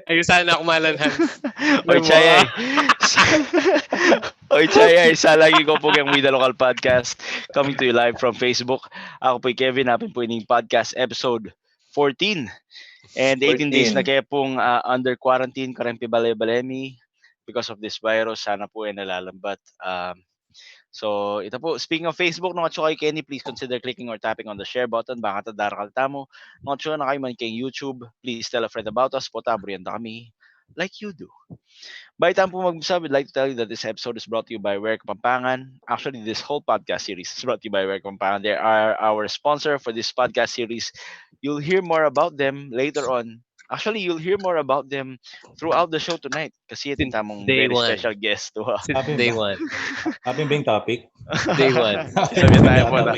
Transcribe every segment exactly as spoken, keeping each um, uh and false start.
Ayun sana aku malanhan. Oy, Chayay. Oy, Chayay, isa lagi ko po kayong With the Local Podcast, coming to you live from Facebook. Ako po i Kevin, apin po ining podcast episode fourteen. And eighteen days na kaya pong ah, under quarantine, kareng pibale-bale mi because of this virus. Sana po ay nalalambat. Um, so, ita po, speaking of Facebook, nung atsu kayu keni, please consider clicking or tapping on the share button. Bang kata darakal tamu. Nung atsu na kayu man keng YouTube, please tell a friend about us. Pota, burian da kami like you do. Bayu tamu po magumisa, we'd like to tell you that this episode is brought to you by Where Kapampangan. Actually, this whole podcast series is brought to you by Where Kapampangan. They are our sponsor for this podcast series. You'll hear more about them later on. Actually, you'll hear more about them throughout the show tonight kasi atin tamung Day very one. Special guest. Wow. Since day one. Apin bang topic? Day one. Sabi tayo po na.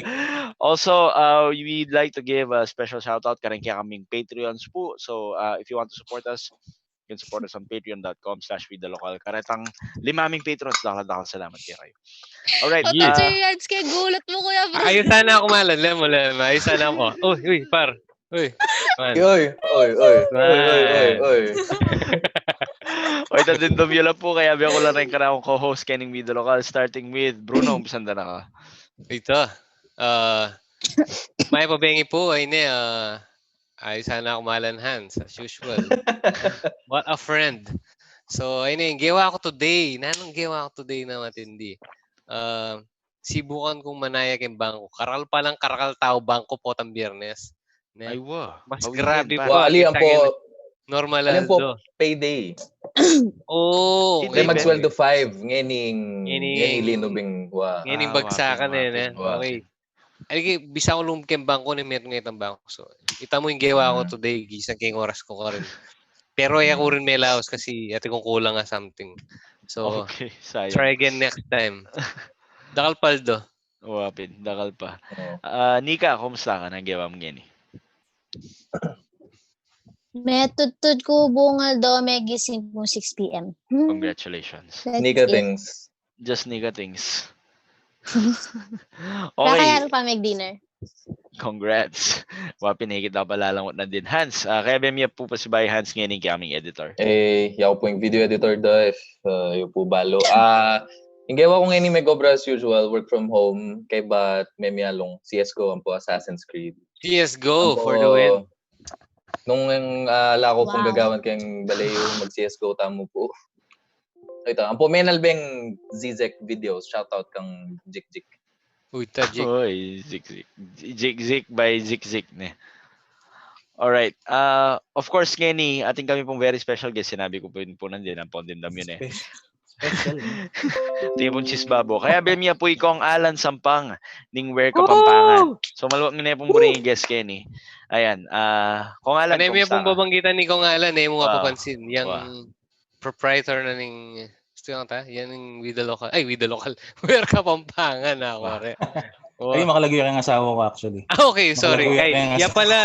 Also, uh, we'd like to give a special shout out kareng kaya kaming Patreons po. So, uh, if you want to support us, you can support us on patreon dot com slash with the local. Karetang lima ming patrons, dakal-dakal salamat kaya kayo. Alright. Oto, Uh, Kuya Yards, kaya gulat mo, Kuya Bro. Ayun sana aku malanhan. Lemo, lemo. Ayun sana aku. Uy, uy, par. Uy. Man. Oy, oy, oy, oy, oy, oy, oy. Oy, tadin dumyula po, kaya biya ko lang rin karang co-host kening With the Local, starting with Bruno, umpisan da na ka. Ito. Ah, may pabengi po, ay ne, ah, ayun sana aku malanhan, as usual. What a friend. So, ayun ne, gewa ko today. Nanung gewa ko today na matindi. Ah, sibukan kung manaya keng bangko. Karakal palang karakal tau bangko potang Biyernes. Ne? Ay, wa. Mas Bawi grabe yan, pa. pare. Wa, ali, Kita ampo, keng normal ali, ampo, do. Payday. Oo. Hindi Ngayon, mag-sweldo five. Ngayon, Ngayon, ngayon linubing wa. ngayon Ah, bagsakan wapin, eh, ne? wapin, Wa. Okay. Ay, bista ko lum keng bangko ni met ngayon bangko. So, ita mo yung gewa ko Mm. today, gisang keng oras ko karin. Pero ay ako rin may laos kasi ate kong kulang nga something. So, Okay, sayang. try again next time. Dakal paldo. Wapin, dakal pa. Oo. Ah, Nika, kumusta ka? Nang gewa mo ngeni? Metudtud ku bungal do megising ku six P M. Hmm. Congratulations. That's Nika it. Things. Just Nika Things. Kakaya Okay. pa mag-dinner. Congrats. Wa, pinakita pa lalangot na din. Hans, ah, kaya bemia po pa si Bay Hans ngeni ing aming editor. Eh, yaku pu ing video editor da, if uh, yu pu balu. Ah, ing gewa ku ngeni megobra as usual, work from home, kaybat memialung C S go ampo Assassin's Creed. C S go Ampo, for the win. Nung ah, ala ku pung Wow. gagawan keng bale yu, mag-C S go tamu pu. So, ita, ampo menal beng Zizek videos, shoutout kang Jikjik. Uy, ta, Jik. Oy, Zik Zik. Zik Zik by Zik Zik, ne. Alright. Ah, of course, ngeni, atin kami pung very special guest. Sinabi ku pu rin pu nandin, ang pondem dam yun eh. Special. Special. Tipong chisbabo. Kaya bemia pu i Kong Alan Sampang ning Where Kapampangan. So, maluwag ngeni pung buri ing guest keni. Ayan. Ah, Kong Alan, Ano yung kumusta pung ka? Babanggitan ni Kong Alan, eh, mo Wow. Kapapansin. Yung Wow. Proprietor na ning, gusto yung ta? Yan yung With the Local. Ay, With the Local. Where Kapampangan na, Wow. Kore. Ay, makalagay kang asawa ko actually. Ah, okay, sorry. Makalagay Kay, kang ya asawa. Pala,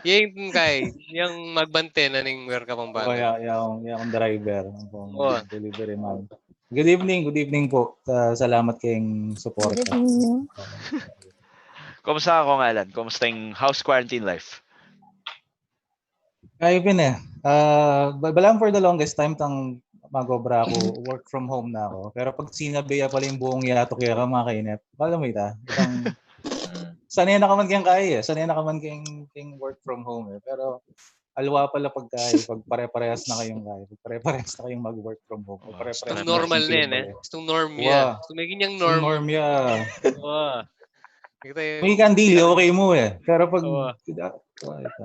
yung kay, yung magbante na ning Where Kapampangan. Kaya, yung, yung driver, yung Oh. delivery man. Good evening, good evening po. Ah, salamat kayong support. Good evening. Kumusta ka, Kong Alan? Kumusta yung house quarantine life? Ay, pin eh. Ah, ba- balang for the longest time tang magobra ako, work from home na ako. Pero pag sinabi ya pala yung buong yato kaya ka, mga kainep. Alam mo ita? Itang, sanay na ka man kayang kaya eh. Sanay na ka man kayang, kayang work from home eh. Pero alwa pala pagka, pag pare-parehas na kayong kaya. Pag pare-parehas na kayong mag-work from home. Pag Oh, pare-parehas Itong na normal kayong na yun eh. simple. Itong norm Wow. yan. Itong naging yung Itong norm. Norm ya. Wow. Kita yun. May kandili, okay mo eh. Pero pag... Oo. Ah, ito.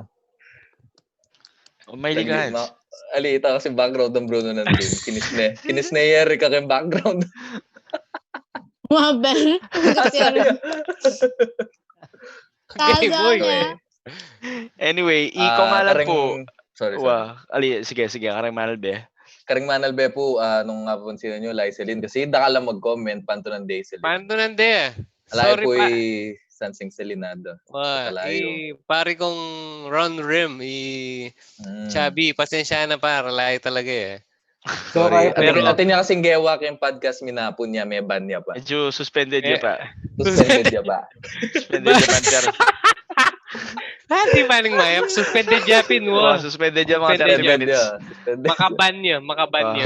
Oh, may ligahan. Ma- Ali, ita kasi background ng Bruno nandun. Kinis ne. Kinis ne Eric ako yung background. Mabel. Kasi ano, Okay, taza boy. niya. Anyway, i Kong Ah, Alan kareng- po. Sorry, sorry. Wa, ali, sige, sige, kareng Manalbe. Kareng Manalbe po, ah, nung napapansin nyo, la i Celine. Kasi dakal lang mag-comment, pantunan day Celine. Pantunan de. Alay Sorry po pa. I Sansing Selinado. Wa, Kalayo. I pare kong Ron Rim, i Mm. Chubby, pasensya na par, layo talaga eh. So, Sorry. kaya, atin, Pero- atin niya kasing gewa kayong podcast minapun niya, may ban niya pa. Medyo suspended niya Eh. pa. Suspended niya pa. Suspended niya pa, pero Ah, di maning mayap. Suspended ya pin, wa. Suspended ya, mga thirty minutes. Makaban ya, makaban ya.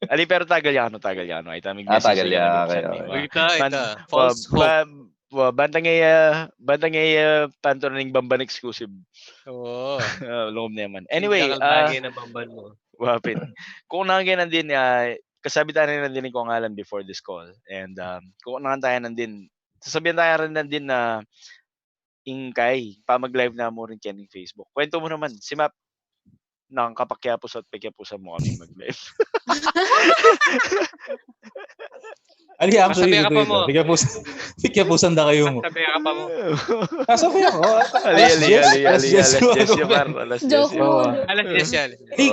Ali, pero tagal ya, ano, tagal ya, ano. Ay, tamig message ya, kayo. Ita, ita. False hope. Wa, bantang iya, bantang iya, tanto na ning Bamban exclusive. Oo. Loob naman. Anyway, ah, wa pin. Kung nangangailangan din, ah, kasabi tayo na din kung ngalan before this call. And, um, kung nangangailangan tayo na din, sasabihan tayo rin na din na ing kay, pamag-live na mu rin keng Facebook. Kwento mu naman, si Map, nakakapakiapus at pakiapusan mu kami mag-live. Ali, actually, sasabihan ka pa mu. Pakiapus-, pakiapusan da kayu mu. Sasabihan ka pa mu. Sasabihan ko, ah, ali, alas ali, diyes, ali, alas ali, diyes alas ko, diyes ano, yan, par, alas diyes. Joke yan. Alas diyes yan. Hey,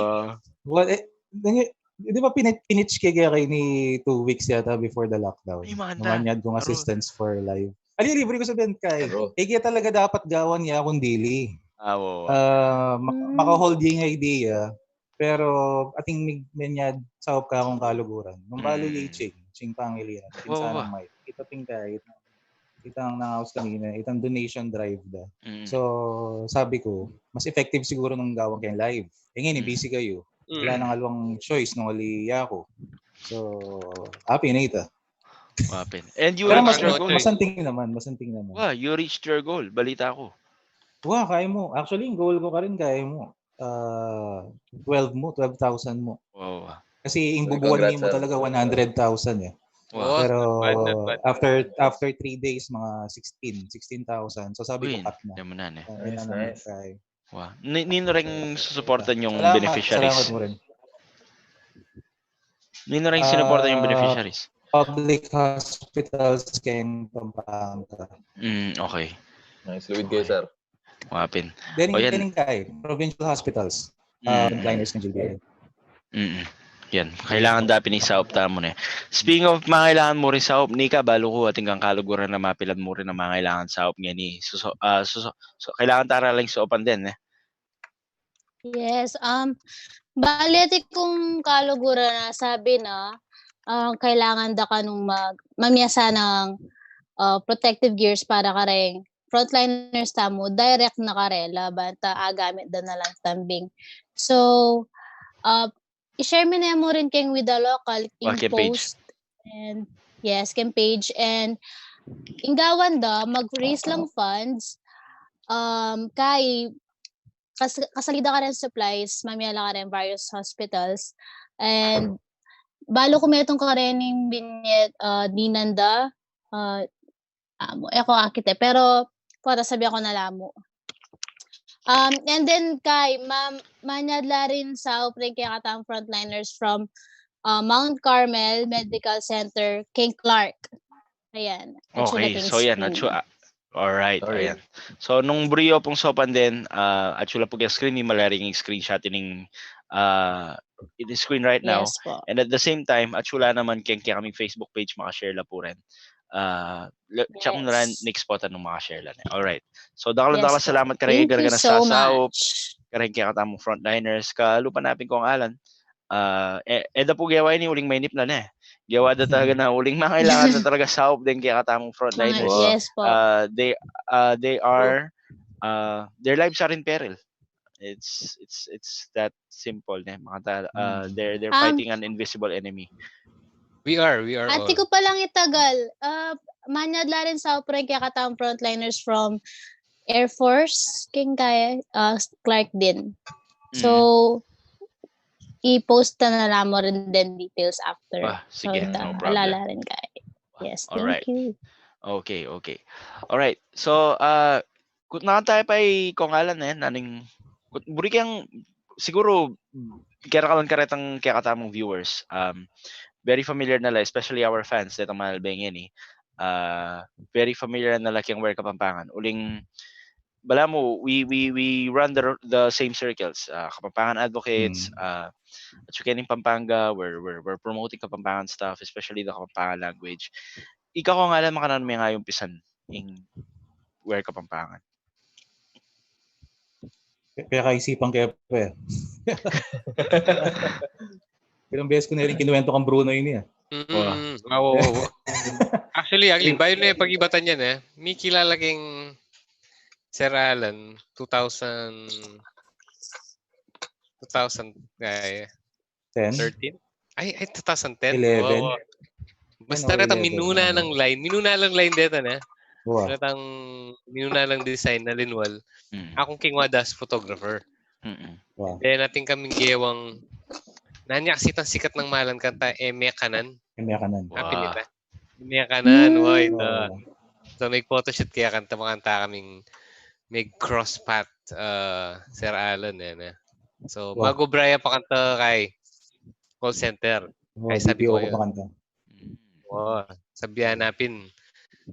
what, eh, nangy-, di ba pini-, pinitch ke kaya kayo ni two weeks yata before the lockdown? Ay, maganda. Nung anyad kong assistance for live. Ali, libre ko sabihan kay. Eh, kaya talaga dapat gawan ya kung dili. Ah, oo. Ah, ma-, maka-hold yung idea. Pero, ating mig-, menyad saup ka kung kaluguran. Nung balu ya i Ching, Ching Pangilinan, pinsan nang Mike. Ita pin kay, itang nangaus kanina, itang donation drive da. So, sabi ko, mas effective siguro nung gawan keng live. Eh, ngayon, busy kayo. Wala nang alwang choice nung ali ya ko. So, happy na ita. Wa pin. And you reached your goal. Masanting naman, masanting naman. Wa, you reached your goal. Balita ko. Wa, kaya mu. Actually, yung goal ko karin, kaya mu. Ah, twelve mu, twelve thousand mu. Wow. Kasi yung bubuan mu talaga, one hundred thousand eh. Wow. Pero after, after three days, mga sixteen, sixteen thousand. So sabi ko, cut na. Yan mu na, eh. Nice, nice. Wa. Ni-, nino ring susuportan yung beneficiaries? Salamat mu rin. Nino ring sinuporta yung beneficiaries? Public hospitals keng Pampanga. Mm, okay. Nice, luid kayo, sir. Wa pin. Then, o, yan. Then kay provincial hospitals. Ah, frontliners ng G B N. Mm. Yan. Kailangan da pin ing saup tamu ne. Speaking of, mga kailangan mu rin saup, Nika, balu ku atin kang kaluguran na mapilan mu rin a mga kailangan saup ngeni. So, so, ah, so, so, so, kailangan tara lang saupan din, eh. Yes, um, bale atin kung kaluguran na sabi na, ah, kailangan da kanung mag-, mamie sana ng, ah, protective gears para kareng frontliners tamu, direct na karela, banta agamit da na lang tambing. So, ah, i-share mi ne mu rin keng with the local in post. And, yes, keng page. And, ing gawan da, mag-raise lang funds, um, kay kas-, kasali da kareng supplies, mamie la kareng various hospitals. And balu ku metung karin ing binie, ah, dinan da, ah, amu, e ku akit e, pero pota sabian ku na la mu. Um, and then kay, ma-, manyad la rin saup ring kekatang frontliners from, ah, Mount Carmel Medical Center, keng Clark. Ayan. Okay, so yan, atsu, ah, alright, ayan. So, nung buri yu pung saupan din, ah, atsu la pu keng screen, mimalaring screenshot ining, ah, in the screen right now. Yes po. And at the same time, atsu la naman keng, keng kekami Facebook page, makashare la pu rin. Ah, check mu na rin, next po, tanung makashare la ne. Alright. So, dakal, dakal a salamat kareng garga na sasaup, kareng kekatamung frontliners, kalupa na pin kung alan. Ah, e, e da pu gewa ini uling mainip na ne. Gewa da talaga na uling mangailangan na talaga saup deng kekatamung frontliners. Yes po. Ah, they, ah, they are, ah, their lives are in peril. It's, it's, it's that simple ne. Mga ta-, ah, they're, they're fighting an invisible enemy. We are, we are all. Atin ku palang itagal, ah, manyad la rin saup ring kekatamung frontliners from Air Force, keng kay, ah, Clark din. So, i-post na la mu rin din details after. Ah, sige, no problem. Alala rin kay. Yes, thank you. Okay, okay. Alright. So, ah, kutnan tamu pa i kung alan e, naning, kut-, buri keng, siguro, kaya kalan karetang kekatamung viewers, um, very familiar na la, especially our fans, detang manalbe ngeni, ah, very familiar na la keng We're Kapampangan. Uling, balamu, we, we, we run the, the same circles, ah, Kapampangan advocates, ah, atsu keni Pampanga, we're, we're, we're promoting Kapampangan stuff, especially the Kapampangan language. Ika kung alan, makananu me nga umpisan ing We're Kapampangan? Kaya kaisipan kaya pa e. Ilang beses ku na rin kinuwento kang Bruno ini e. Mm, wa, wa, wa. Actually, actually, bayu ne pag-ibatan yan e. Mikilala keng Sir Alan, two thousand, two thousand, ay, Ten? thirteen? Ay, ay, two thousand ten? Eleven? Wow. Basta Ano, reta eleven, minuna ano? Ng line, minuna lang line deta na. Wow. Retang minuna lang design na linwal. Mm. Akong kingwa das photographer. Mm-mm. Wow. Then atin kaming gewang, nanya kasi itang sikat nang malan kanta, Eme Kanan. Eme Kanan. Wow. Apin ita. Eme Kanan, Mm. wa ita. Wow. So, mig-photoshoot kaya kanta, makanta kaming mig-cross path, uh, Sir Alan, eh, na. So, Wow. mag-obra ya pa kanta kay call center. Oh, Ay, sabi B P O ko ko yun. pa kanta. Oo, sabihan napin.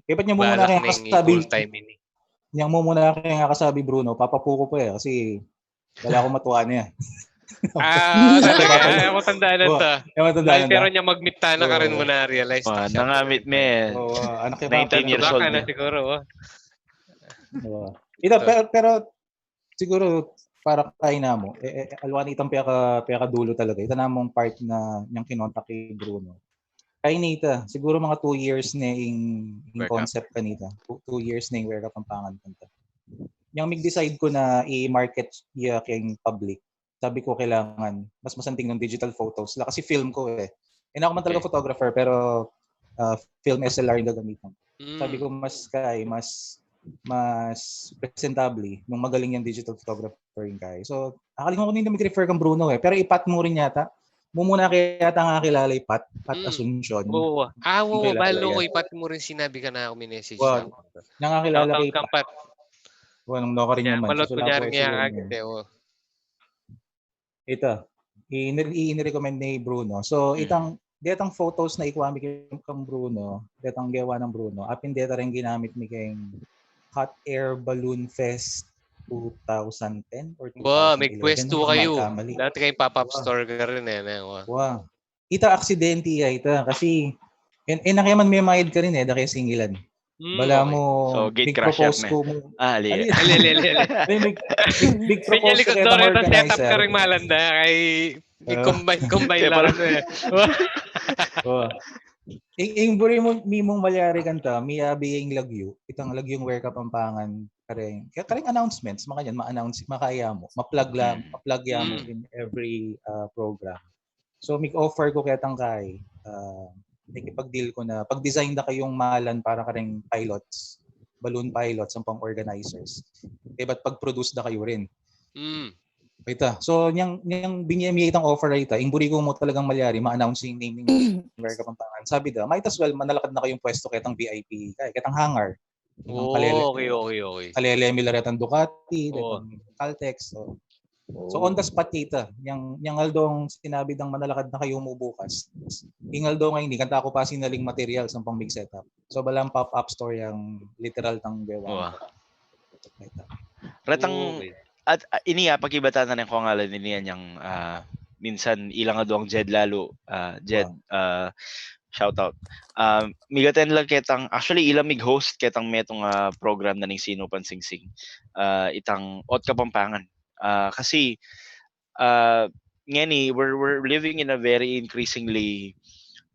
Eh, ba't niya muna Balak kaya na yung kasabi? Full time ini. Niya muna kaya nga kasabi, Bruno, papapuko pa eh. Kasi wala akong matuwa niya. Ah, talaga. Papapuko. Ay, matanda na Oh, to. Eh, matanda Ay, na. pero niya mag-meet ta na ka rin Oo. mo na-realize. Wow, nangamit me. Oo, anak niya Nineteen pa. years Baka old na na. Siguro, oh. Oo. Ita, pero, pero siguro para kay namo, eh, eh, alwan itang peka, peka dulo talaga. Ita namong part na niyang kinontak kay Bruno. Kay nita, siguro mga two years na ing, ing Where Ka- concept kanita. Two, two years na ing Where Kapampangan kanta. Yang mig-decide ko na i-market ya kay public. Sabi ko, kailangan mas masanting ng digital photos. La, kasi film ko eh. Eh, na ako man talaga Okay. photographer, pero ah, film S L R yung gagamitan. Mm. Sabi ko, mas kay, mas mas presentable nung magaling yung digital photographer yung kay. So, akala ko nung mag-refer kang Bruno eh. Pero i-Pat mo rin yata. Mumuna kaya yata nga kilala i-Pat, Pat Mm. Asuncion. Oo. Ah, oo. Kilala Balo yan. Ko, i-Pat mo rin sinabi ka na ako minessage Wow. na ako. Nangakilala Shout out kay kang Pat. Pat. Wala nung no ka rin Yeah, naman. Palot So, kunyari wala nga po agad sila eh. Oh. Ita, ini-, ini-recommend ni Bruno. So, Mm. itang, detang photos na ikuha mi kang Bruno, detang gewa ng Bruno, apin deta rin ginamit mi kay Hot Air Balloon Fest two thousand ten or Ba, two thousand eleven, may pwesto kung kayo. magkamali. Dati kayong pop-up Wow. store ka rin eh. Na, wa. Wow. Ita, aksidente ya ita. Kasi, in, in, nakiyaman may mayad ka rin eh, da kaya singilan. Mm, Bala okay. mo, So, gate big crash propose yan, ko mo. Ah, ali. Ali, ali, ali, ali, ali. May big, big, big Kanya propose ko likod kaya doon ng ito, setup organizer. Ka rin malanda. Kay, Ah. combine, combine Kaya lang pala. Ano eh. Oh. Ing, ing buri mo, mimong malyari kanta, miyabi ing lagyu, itang lagyung Where Kapampangan, kareng, kaya kareng announcements, makanyan, ma-announce, makaya mo, ma-plug lang, Mm. ma-plug ya mo Mm. in every uh, program. So, mig-offer ko ketang kay, uh, nakipag-deal ko na, pag-design da kayung malan para kareng pilots, balloon pilots, ang pang organizers. Eh, ba't pag-produce da kayo rin? Mm. Ita. So, niyang, niyang binye mi itang offer ita, ing buri ko mo talagang malyari, ma-announce ing name ning Where Kapampangan. Sabi da, might as well, manalakad na kayung pwesto ketang V I P, kay, ketang hangar. Ang Oh, kalele-, okay, okay, okay. kalele mi la retang Ducati, Oo. retang Caltex. So, so, on the spot kita. Yang, yang aldong sinabi dang manalakad na kayo mo bukas. Ing aldo nga ini, kanta ko pa sinaling material, sampang mig setup. So, balang pop-up store yang literal tang gewa. Wow. Ita. Retang, Okay. at uh, ini, ah, pakibatan na rin ko ang ngalan nini yang, ah, minsan ilang aduang Jed lalu, ah, Jed, Wow. ah, shout out. Ah, migaten lang ketang, actually, ila mig-host ketang metung, ah, program na ning Sinupan Singsing. Ah, itang Ot Kapampangan. Ah, kasi, ah, ngeni, we're, we're living in a very increasingly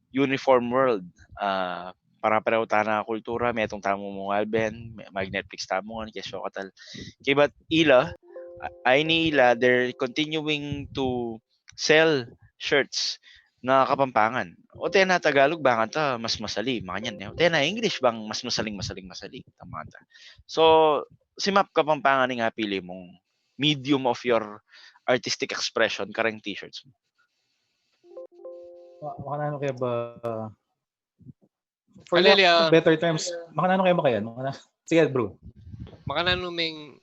uniform world. Ah, para pareho tana kultura, metung tamu mung Alben, me-, mag-Netflix tamu ngan, kesyo katal. Kaybat ila, a-, ay ni ila, they're continuing to sell shirts na Kapampangan. O tena Tagalog, bang ata mas masali, makanyan, eh. O tena English, bang mas masaling, masaling, masali, tama ata. So, simap Kapampangan ing apili mung medium of your artistic expression, kareng t-shirts mo. Ma-, makananu kaya ba, for Aleli, lack ah. of better terms, makananu kaya ba kaya? Makana-, sige, bro. Makananu meng,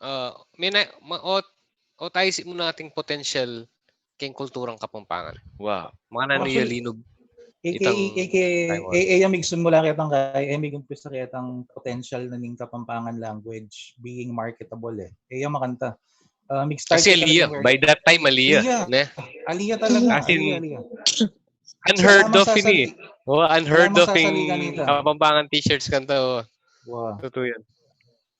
ah, may na, ma, o, o tayo si muna ating potential keng kulturang Kapampangan. Wow. Makananu Actually, yung linub Eke, itang eke, Taiwan. e, e, yang migsimula ketang kay, e, migumpisa ketang potential na ning Kapampangan language being marketable, e. E, yang makanta. Ah, mig-start Kasi kita aliya, ng by that time, aliya, Aliya. ne? Aliya talaga, As in, aliya, aliya. Unheard Wala of ini. masasali-, Oh, unheard wala of ing masasali kanita. Kapampangan t-shirts kanta, oh. Wow. Totoo yan.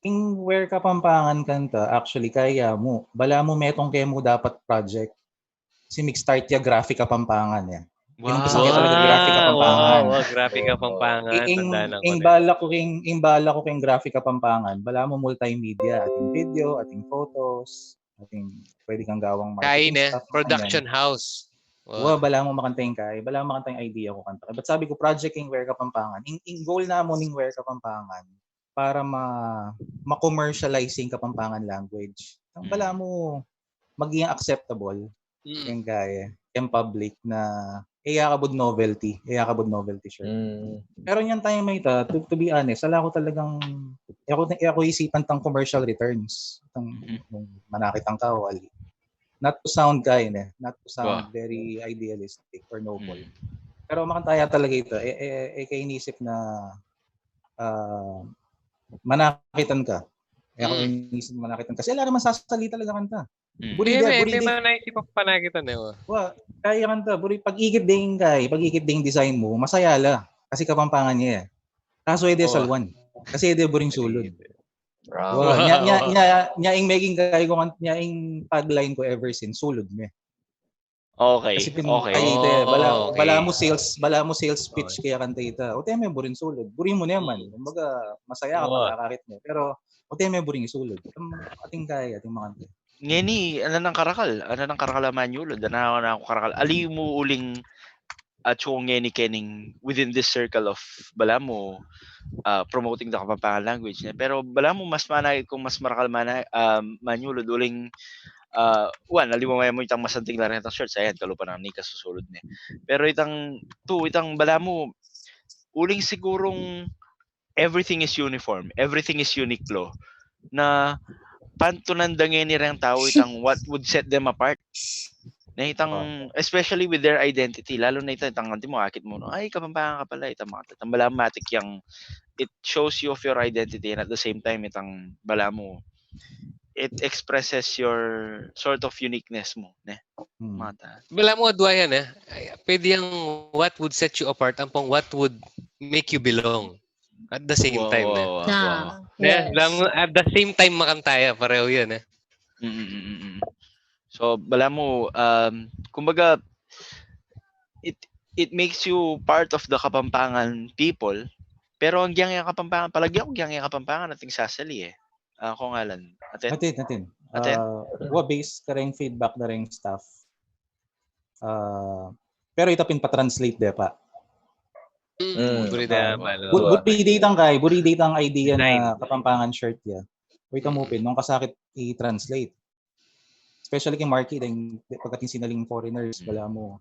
Ing Where Kapampangan kanta, actually, kaya mu. Bala mu metung kemu dapat project. Si mig-start ya Graphic Kapampangan, e. Inumpisa ko talaga graphic Kapampangan. Wow, graphic Kapampangan. Ing, Tandaan ako ing na. Balak ko king, ing balak ko king graphic Kapampangan, bala mo multimedia, ating video, ating photos, ating pwede kang gawang Kain marketing eh, stuff, mga production ganyan. house. Wa, bala mo makanting kai, bala mo makanting idea ko kanta. But sabi ko, project king Wear Kapampangan. Ing, ing goal namu ning Wear Kapampangan, para ma, ma-commercialize ing Kapampangan language. Ang bala mo, maging acceptable. Mm. Ing kai, ing public na, e ya kabud novelty, e ya kabud novelty shirt. Mm. Pero nyan tayo may ta, to, to be honest, ala ko talagang, e ko, e ko isipan tang commercial returns. Tang, Mhm. nung manakit ang kawal. Not to sound kai, ne? Not to sound Wa. very idealistic or noble. Mm. Pero makantaya talaga ita. E, e, e, kaya inisip na ah, manakitan ka. E ako Mm. inisip manakitan. Kasi ala naman sasali talaga kanta. Mm. Buri Eh, da, may, buri may da. Manay si Papa Nakitan eh. Wa. Wa, kaya kanta, buri, pag-ikit ding kai, pag-ikit ding design mo, masaya la. Kasi Kapampangan ya eh. Kaso e de Oo. salwan. Kasi e de buring sulud. Bravo. Wa, nya, nya, Wow. nya, nya ing meging kai ko kan-, nya ing tagline ko ever since, sulud me. Okay, Kasi pin, okay. Ay, ite, bala, Oh, okay. bala mo sales, bala mo sales pitch kaya kanta ita. O teme, buring sulud. Buri mo naman. Mm. Kumbaga, masaya ka Oo. pag nakakit mo. Pero, o teme, buring sulud. Am, ating kaya, ating makanta. Ngeni, ala nang karakal, ala nang karakal a manyulud, ala nang karakal. Ali mu uling atsu ngeni kening within this circle of bala mu, ah, promoting the Kapampangan language ne. Pero bala mu mas manakit kung mas marakal mana, ah, manyulud uling, ah, wan, aliwa mu itang masanting la rin itang shirts, ayan, kalupa nang Nika susulud ne. Pero itang, tu, itang bala mu, uling sigurung everything is uniform, everything is Uniqlo, na pantunan da ngeni reng tau itang what would set them apart. Na itang, especially with their identity, lalo na itang, itang, anti mo, akit mo, no? Ay, Kapampangan ka pala, itang mga, itang bala mu matik yang, it shows you of your identity, and at the same time, itang bala mu, it expresses your sort of uniqueness mo, ne? Hmm. Mata. Bala mu, adwa yan eh. Ay, pwede yang what would set you apart, ampong what would make you belong at the same Wa, time wa, ne. wa, wa. Ah, Yeah, yes. lang, at the same time, makantaya, pareho yan eh. Mm, mm, mm, mm. So, bala mu, um, kumbaga, it, it makes you part of the Kapampangan people, pero ang giyang Kapampangan, palagi ako giyang Kapampangan at nagsasali eh. Ah, kung ngalan. Atin? Atin, atin. Atin? Ah, wa, based kareng feedback na ring staff. Ah, pero ita pin pa-translate de pa. Mm. Mm. Buri da, Ah, bala. bu-, buri de itang kai, buri de itang idea Design. Na Kapampangan shirt ya. O ita mu Mm. pin, nung kasakit i-translate. Especially kay Marky, dahil pagdating sinaling foreigners, Mm. bala mu.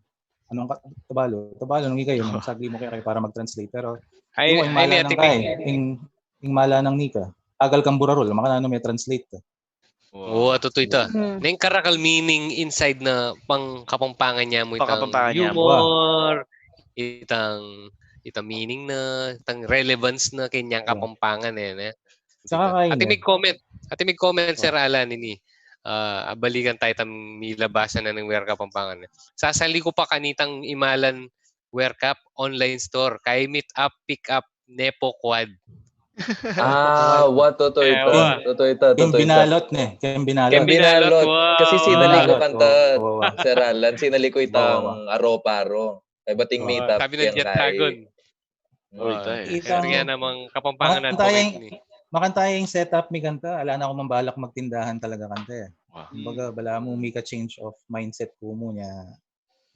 Anong ka, Tabalog? Tabalog, nung ikayo, nung sagli mu kaya kayo para mag-translate. Pero, Ay, yung, yung ay, mala ni nang Ate kai, May. yung, yung mala nang Nika. Tagal kang burarul, makananu me-translate ka. Oo, atutu ita. Hmm. Neng karakal meaning inside na pang Kapampangan ya mu itang Pang-Kapampangan ya mu. Humor, itang, itang meaning na, itang relevance na kanyang Yeah. Kapampangan eh, ne? Saka Ita. kain Ate, eh. May comment. Ate, may comment, Oh. Sir Alan, ini. Ah, balikan tayo itang milabasan na ng Wear Kapampangan. Sasali ko pa kanitang imalan Wear Kap online store. Kay meet up, pick up, Nepo Quad. Ah, wa, totoo ita. Ewa. Totoo ita, Yung totoo ita. Binalot ne. Yung Binalot. Ken Binalot. Wow. Kasi sinali ko Binalot, kanta, wa, wa, wa. Sir Alan, sinali ko Wa, wa. itang aro-paro. Kay bating meet up Sabi ng yang Jet kay Dragon. Uy, tayo. Itang, Kaya namang Kapampangan makantaya advocate yung, ni. Makantaya yung setup mi kanta. Ala na akong mambalak magtindahan talaga kanta eh. Wow. Kumbaga, bala mu mika change of mindset ku mu niya.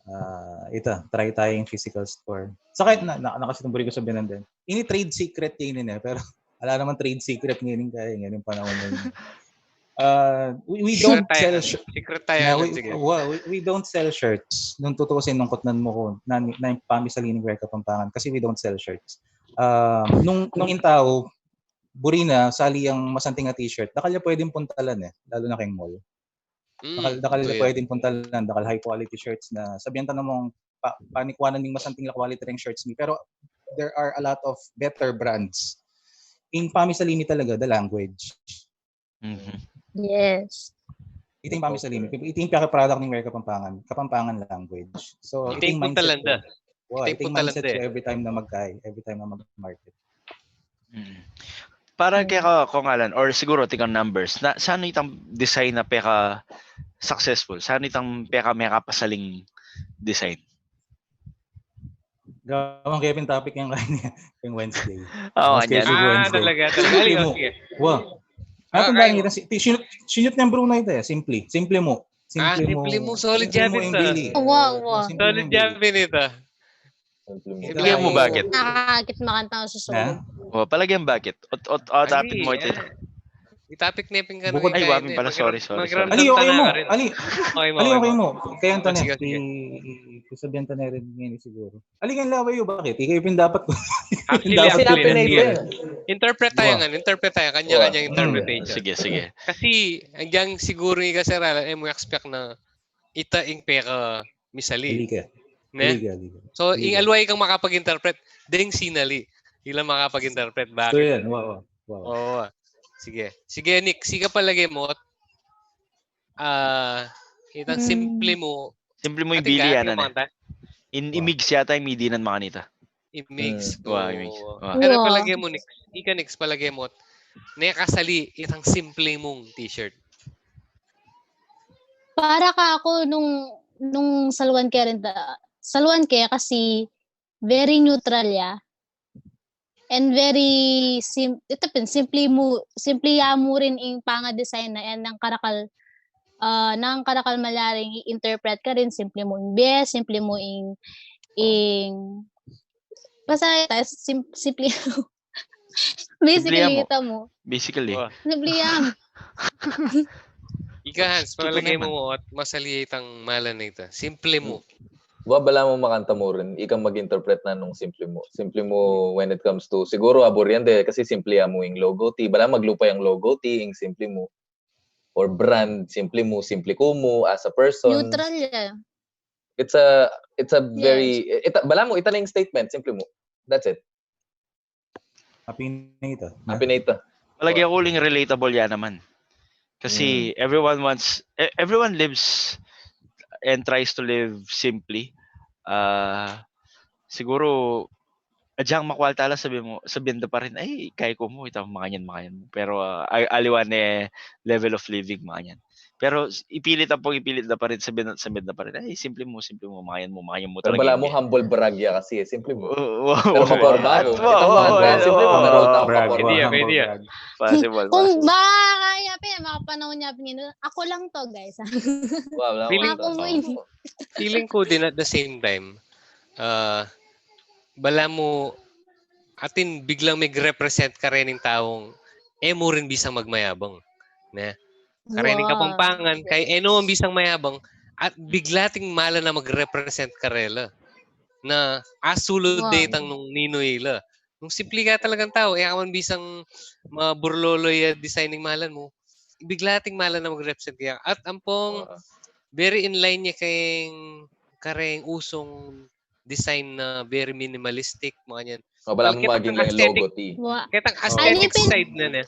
Ah, ita, try tayo yung physical store. Saka, na, na, nakasitumburin ko sa binandan. Ini trade secret ya ini eh. Pero, ala naman trade secret ngayon kaya ngayon panahon na yun. Uh, we, we don't Secret tayo. Sell sh- Secret tayo. Yeah, Alan, we, sige. Wa, we, we don't sell shirts. Nung tutuusin, nung kutnan mo ko, na, na yung pamisali ni Wear Kapampangan kasi we don't sell shirts. Uh, nung, nung intao, buri na, sali ang masanting a t-shirt, dakal ya pwedeng puntalan eh, lalo na kayong mall. Dakal, Mm, dakal ya tuyo. Pwedeng puntalan, dakal high quality shirts na sabihan ta namang pa, panikwanan ning masanting la quality ring shirts mi. Pero there are a lot of better brands. Ing pamisali mi talaga, the language. Mhm. Yes. Ito yung pamisali mi. Ito yung pinaka-product ng Wear Kapampangan, Kapampangan language. So, Ito yung mindset puntalan da. ko. Wow, Ito ito yung yung mindset puntalan da ko eh. Every time na mag-kai, every time na mag-market. Mm. Para Mm. kaya ka, kung Alan, or siguro tikang numbers, na, saan itang design na peka successful? Saan itang peka mekapasaling design? Gawan ke pin topic yang kanya, yang Wednesday. Oh, Mas anyan. schedule Ah, Wednesday. Talaga, talaga. Ali, Simple oh, mo. sige. Wa. Ah, Atun kaya dali kita, sinute, sinute neng Bruno ita, simple. Simple mo. Ah, Simple simple mo. mo. Solid Simple job mo ita. yung Billy. Wa, wa. Simple Solid mo yung job Billy. Ita. Ibigay mo bakit? Nakakakit makanta ako sa solo. O, palagyan bakit? Ot, ot, o, topic mo ito. I-topic ne pin ka Bukod Ay, wa pin pala, sorry, sorry, sorry. Ali, okay mo. Ali, Okay mo, ali, okay okay mo. mo. Kaya ang Oh, sige, tanet, sige. i-, i-, sabihan ta na rin ngayon siguro. Ali, kaya laway yung bakit? Ikaw yung dapat ko. Actually, Dapat actually, Sinapin na sige. yun. Interpret tayo Wa. Nga, interpret tayo. Kanya-kanya Mm. interpretation. Sige, sige. Kasi, ang diyang siguro yung kasaralan, eh, mo expect na ita ing peka misali. Ali ka. Ne? Ali ka, ali ka. So, Ali ing ka. Alway kang makapag-interpret, ding sinali. Ila makapag-interpret. So, Bakit? yan. Wow, wow, wow. Oo. Sige. Sige, Nick, siga palagay mo. Ah, itang Hmm. simple mo. Simple mo yung Ating Billy, kaya, ano na. kumanta? In, imigs yata yung midi ng makanita. Imigs. Wa, imigs. Oo. Wa. Pero Wa. palagay mo, Nick, ika, Nick, palagay mo, nekasali itang simple mong t-shirt. Para ka ako nung, nung saluan ke rin, ta-, saluan ke kasi very neutral ya. And very sim-, ito pin, simple mo, simple ya mo rin ing panga-design na, and ang karakal, ah, nang karakal malyaring i-interpret ka rin, simple mo ing bie, simple mo ing, ing, basta, tas sim-, simple, basically, mo. Ita mo. Basically. Wa. Simple ya. Ika, Hans, Simple palagay naman. Mo at masali itang malan na ita. Simple mo. Wa, balamu makanta mu rin, ika mag-interpret na nung simple mu. Simple mu when it comes to, siguro aburyente, kasi simple ya mu ing logo ti. Balamu maglupa yang logo ti, ing simple mu. Or brand, simple mu, simple ku mu, as a person. Neutral ya. It's a, it's a very, ita, balamu, ita na ing statement, simple mu. That's it. Apin na ita. Apin na ita. Palagi ako uling relatable ya naman. Kasi everyone wants, e- everyone lives and tries to live simply. Ah, siguro, adyang makwalta la, sabi mo, sabihan da pa rin, "Ay, kaya ko mu, itang makanyan, makanyan mu." Pero, ah, a-, aliwa ne level of living, makanyan. Pero s-, ipilit ampong ipilit da pa rin, sabihan, sabihan da pa rin, "Ay, simple mu, simple mu, makanyan mu, makanyan mu Pero talaga." balamu Yan. Humble brag ya kasi, eh, simple mu. Oo, oo, Pero oo. makorbago. Oo, Ita mo, oo, ah, oo, simple mu, oo. pero tama Brag, pa rin. Idea, Humble idea. brag. Possible, Kung possible. makakaya pa yan, makapanahon niya, pangino, ako lang to, guys. Wa, balamu Feeling- Ako mo ini. Feeling ko din at the same time, ah, balamu, atin biglang mag-represent ka rin ng taong, eh, mo rin bisang magmayabang. Ne? Karening Wow. Kapampangan, kay eno ang bisang mayabang, at bigla ting malan na mag-represent karela. Na asulud Wow. de itang nung ninu ila. Nung simple ka talagang tao, e ka man bisang maburlolo ya designing malan mu, bigla ting malan na mag-represent kaya. At ampong Wa. Very in line ya keng kareng usung design na very minimalistic, makanyan. O, balamu Well, maging kitang lang yung logo aesthetic, ti. Wa. kitang Oh. aesthetic Ano pin- side na ne.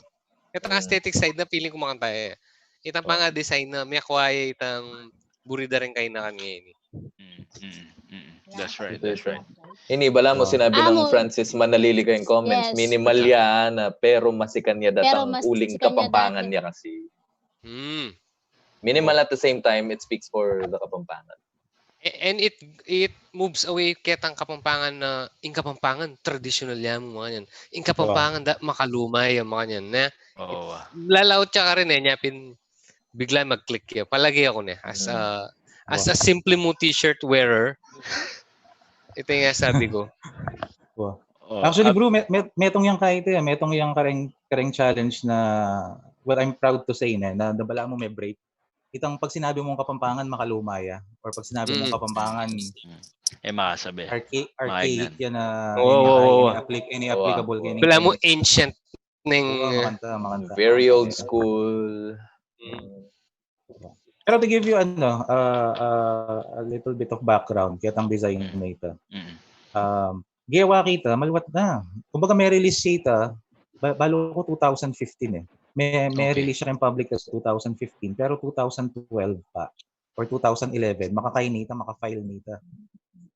Kitang aesthetic side na feeling ko makanta e. Itang panga-design na, may akwaya itang buri da rin kainakan ngayon e. Mm, mm, mm. That's right, that's right. Ini, balamu Oh. sinabi ng Amo. Francis Manalili kayong comments, Yes. minimal yan, ah, pero masikan ya Pero datang mas uling sikan ya Kapampangan dati. Ya kasi. Hmm. Minimal at the same time, it speaks for the Kapampangan. A- And it it moves away ketang Kapampangan na, ing Kapampangan, traditional ya mu, makanyan. Ing Kapampangan, da, makaluma ya, makanyan, ne? Oo, ah. Lalaut siya ka rin e, nya pin, bigla mag-click ya. Palagi ako ne, as a, as a simple mu t-shirt wearer. Ito yung sabi ko. Wa. Oh, Actually, ah, bro, met, met, metong yang kahit e, metong yang kareng, kareng challenge na, well, I'm proud to say, ne, na, na balamu may break. Itang pag sinabi mong Kapampangan, makaluma ya. Or pag sinabi mong Mm. Kapampangan, e, masabi. archaic, Maignan. archaic yan na Oo, oo, oo. apply, any applicable kay Balamu ancient ning Oo, makanta, makanta. Very Makanta old yan. School. Mm. Pero to give you, ano, uh, uh, a little bit of background, ketang design na ita. Mm. Um, gewa kita, maluwat na. Kumbaga, may release siya ita, ba-, balu ko two thousand fifteen e. May, may Okay. release siya kayong public sa two thousand fifteen, pero two thousand twelve pa, or two thousand eleven, makakay nita, makafile nita.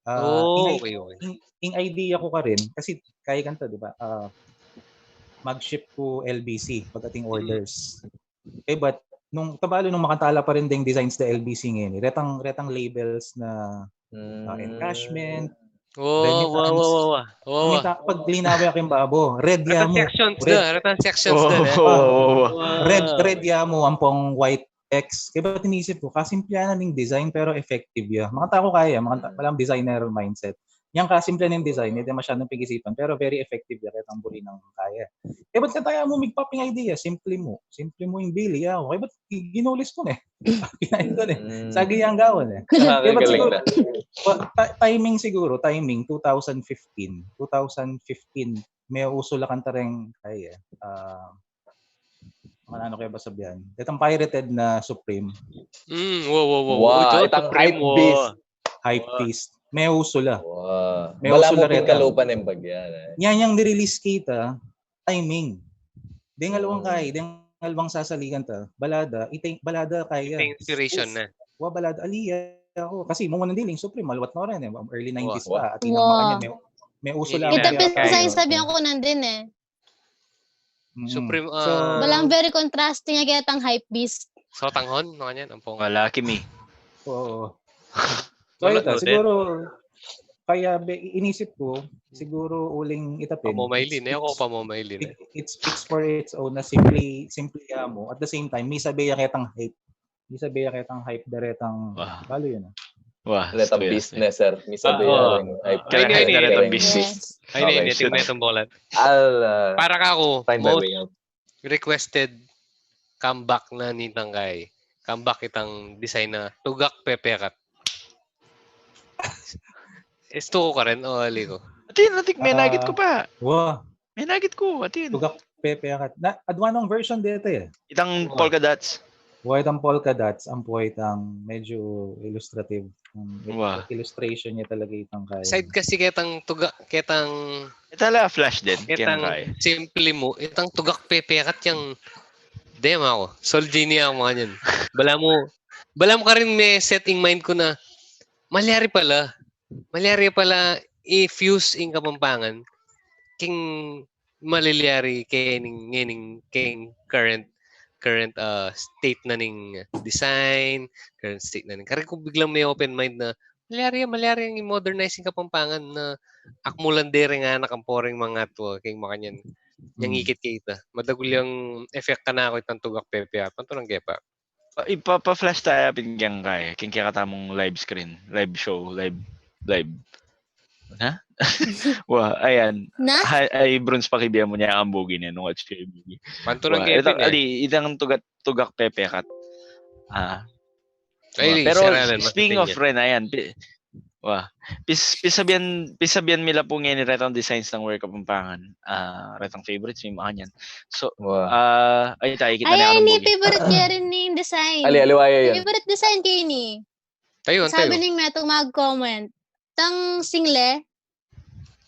Ah, Oh, ing, okay, okay. ing, ing idea ko ka rin, kasi kaya kanta, di ba? Ah, mag-ship ko L B C pagdating Mm. orders. Eh, but nung, tabalu nung makanta ala pa rin ding designs da L B C ngayon e. Retang, retang labels na, Mm. ah, encashment, Wow, wow, wow, wow. Wow. Pag linawe king babo, red ya mu. Transactions da, transactions da. Wow, wow, wow. Red, red ya mu, ampong white X. Kaya ba't inisip ko, kasimple na ning design pero effective ya. Makanta ku kaya, makanta, walang designer mindset. Yang kasimple ning design, hindi masyadong pag-isipan, pero very effective ya, kaya tambuli ng kaya. Kaya ba't kaya mu migpaping idea, simple mu. Simple mu yung bili, ya. Kaya ba't ginulis ko na eh. Kinain ko na eh. Sagi yang gawan eh. Kaya ba't siguro, timing siguro, timing, two thousand fifteen. Two thousand fifteen, may uso la kanta rin kaya. Ah, Mga ano kaya ba sabihan? Itong pirated na Supreme. Mm, wow, wow, wow. Wow, itang Supreme, hype beast. Hype beast. May uso la. Wow. May uso la reta. Kalupa ng bagyan. Eh. Yan yung nirelease kita, timing. Dengalwang kay, dengalwang sasaligan ta. Balada, itay, balada kaya. Inspiration na. Wa balada, aliya ako. Kasi mga nandiling, Supreme, maluwat na rin eh. Early nineties pa. Atin ang mga may, may uso la. Kita pinsan sabihan ko nandin eh. Supreme, uh, balang very contrasting ya ketang hype beast. So, tanghon, no, kanyan, ampong. Wala kimi. Oo. So, ita, siguro, kaya inisip ko, siguro uling itapin. Pamamailin, eh, ako pamamailin. It, it speaks for its own na simply, simply ya mu. At the same time, may sabi ya ketang hype. Di sabi ya ketang hype, daretang, balo yun ah. Wah, daretang business, sir. Di sabi ya ketang hype. Ay, ini, ini, daretang business. Ay, ini, ini, tingnan itong bolan. Para ka ako, most requested comeback na nitang kay. Comeback itang design na tugak pepekat. Esto ko ka rin, o ali ko. Atin, atin, may nagit ko pa. Wah. May nagit ko, atin. Tugak pepekat. Na, adwa nung version dito eh. Itang polka dots. Wa itang polka dots, ang po itang medyo illustrative. Wow. Illustration niya talaga itang kaya. Side kasi ketang tuga, ketang... Itala flash din. Ketang simple mu, itang tugak pepekat yang... Dema ako. Solgini ako mga niyan. Bala mu, bala mu ka rin may setting mind ko na malyari pala. Malyari pala i-fuse ing Kapampangan king malilyari kening, ngening, king current, current uh, state na ning design, current state na ning. Kari ko biglang may open mind na malyari, malyari ang i-modernize ing Kapampangan na akmulan de ring anak ampo ring mga tua, king makanyan. Yang ikit kita. Madagul yang effect kanako itang tugak pepe apan to nang gepa. Ipa-flash taya pin keng kaya, keng kekatamung live screen, live show, live, live. Ha? Wa, ayan. Na? Ay, bronze pa kibia mu niya ang bugi niya nung at siya bugi. Panto ng Kevin eh. Ali, itang tugak, tugak pepekat. Ah. Pero speaking of Ren, ayan, Wa. Pis, pisabian, pisabian mi la pu ngeni retang designs nang Wear Kapampangan. Ah, retang favorites mi makanyan. So, ah, ay, tayo kita na. Ay, ni favorite niya rin ni design. Ali, aliwa yan. Favorite design kayo ni. Tayo, tayo. Sabi ning metong mag-comment. Tang single.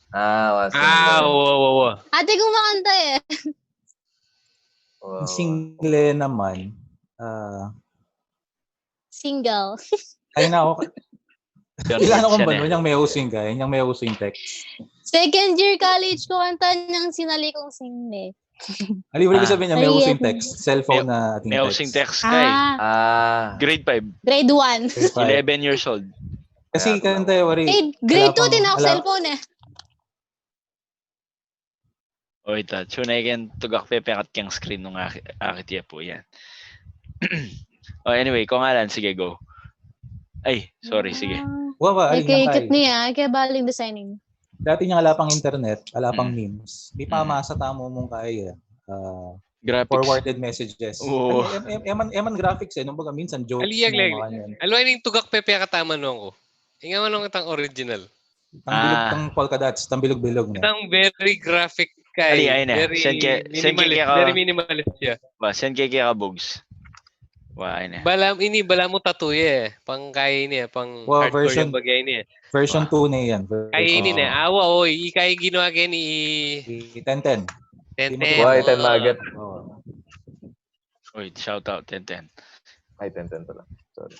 Ah, wa, single. Ah, wa, wa, wa. Ate kong makanta eh. Single naman. Ah, Single. Ay, nako. Kilala ko ba nun? Yung may using ka? Yung may using text. Second year college ko, kanta niyang sinali kong single. Ali, wala sabihin niya, may using text. Cellphone na ating text. May using text ka eh. Ah. Grade five. Grade one. Eleven years old. Kasi kanta yung wari. Grade two, tinawag cellphone eh. O ita, tunay ken tugak pepekat keng screen nung akit ya pu yan. O anyway, kung alan, sige, go. Ay, sorry, sige. Wa, wa, ay, ikit niya, kaya baling designing. Dati niya ala pang internet, ala pang memes. Di pa masa tamo mung kaya. Graphics. Forwarded messages. Oo. Eman, eman graphics eh, nung baga minsan joke. Aliyag, aliyag. Alwa ning tugak pepekat aman nung ko. Inga man nung itang original. Tambilog, tang polka dots, tambilog-bilog na. Itang very graphic kay. Ali, ay na. Very minimalist. Very minimalist siya. Ba, send kay kaya ka, Bugs. Wa, ay na. Bala, ini, bala mu tattoo ya eh. Pang kaya ini eh. Pang hardcore version, yung bagay ini eh. Version two na yan. Kaya ini na. Awa, oy. Ikay ginawa kaya ni... Ten ten. Ten ten. Wa, ten magat. Oy, shout out, ten ten. Ay, ten ten pala. Sorry.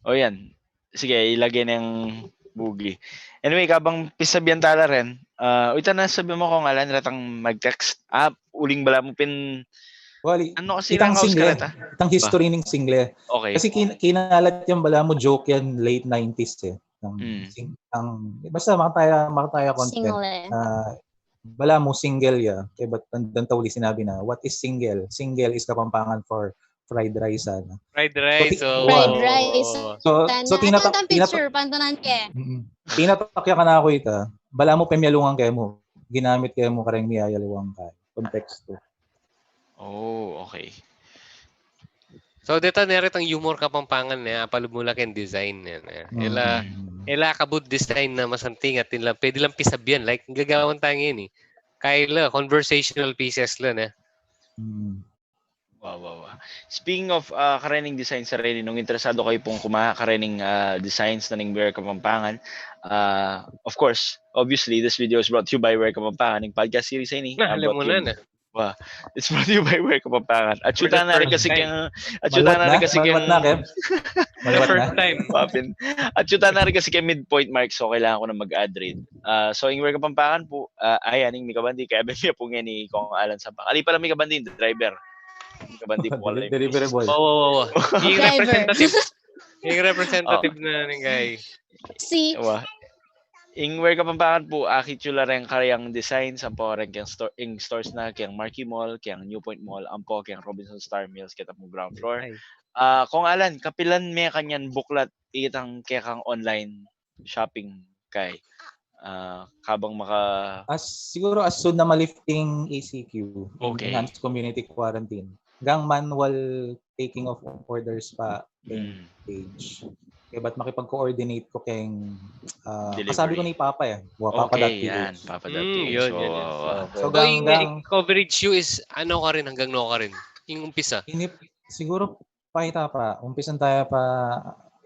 O yan. Sige, ilagay na yung bugi. Anyway, kabang pisabian tala rin, uh, ita na sabi mo kung alan, ratang mag-text. Ah, uling bala mo pin... Wali, ano kasi itang single, itang history ng single. Okay. Kasi kin kinalat yan bala mo, joke yan, late nineties eh. Ang, Mm. sing-, ang, basta makataya, makataya content Single eh. na balamu single ya. Kaya ba't tandang tauli sinabi na, what is single? Single is Kapampangan for fried rice, ano? Fried rice, So, ti- oo. Fried rice. So, so, Sana. Tinatak-, Ano ang tinatak-, picture? Pantanan ke? Mm-mm. Tinatak ya kanaku ita. Balamu pemyalungan kemu. Ginamit kemu kareng miyayaliwang ka. Konteksto. Oh, okay. So, deta neri itang humor Kapampangan ne, apalub mu la keng design ne, ne. Mm. Ela, ela kabud design na masanting at ila, pwede lang pisabyan, like, gagawan tayo ngayon eh. Kaya la, conversational pieces la, ne. Mm. Wa, wa, wa. Speaking of, ah, karening design sa reni, nung interesado kayu pung kumaha karening, ah, designs na ning Wear Kapampangan, ah, of course, obviously, this video is brought to you by Wear Kapampangan, ning podcast series ini. Na, ah, alam brought mo to you na, na. Wa, it's brought to you by Wear Kapampangan. For the first time. At syutan na rin kasi keng, at syutan na rin kasi keng, Malwat na, Kev? Malwat na? The first time. Papin. At syutan na rin kasi keng midpoint mark, so kailangan ko na mag-ad read. Ah, so, ing Wear Kapampangan pu, ah, ay, aning mikabandi, kaya ba niya pu ngeni Kong Alan Sampang. Ali pala mikabandi, driver. Mikabandi pu pala yung Delivery boy. Wa, wa, wa, wa. Yung Driver. Representative. Yung representative Oh. na ning guy. Si Wa. Ing Wear Kapampangan pu, akit yu la reng karyang design, ampo reng keng store, ing stores na, keng Marquee Mall, keng Newpoint Mall, ampo keng Robinson Star Mills, keta pu ground floor. Ay. Ah, Kong Alan, kapilan me kanyan buklat itang kekang online shopping kay, ah, kabang maka- As, siguro as soon na ma-lift ing E C Q, Okay. Enhanced Community Quarantine, gang manual taking of orders pa keng Mm. page. Kaya ba't makipag-coordinate ko keng, ah, Delivery. Kasabi ko ni Papa eh. Wa, Papa dot P H. Okay, yan. Papa dot P H. Mm, yun, yun, yun. Wa, wa, wa. So, so, so, gang, gang, gang coverage yu is ano ka rin, hanggang no ka rin? Yung umpisa? Inip-, siguro Pakita pa, umpisan taya pa,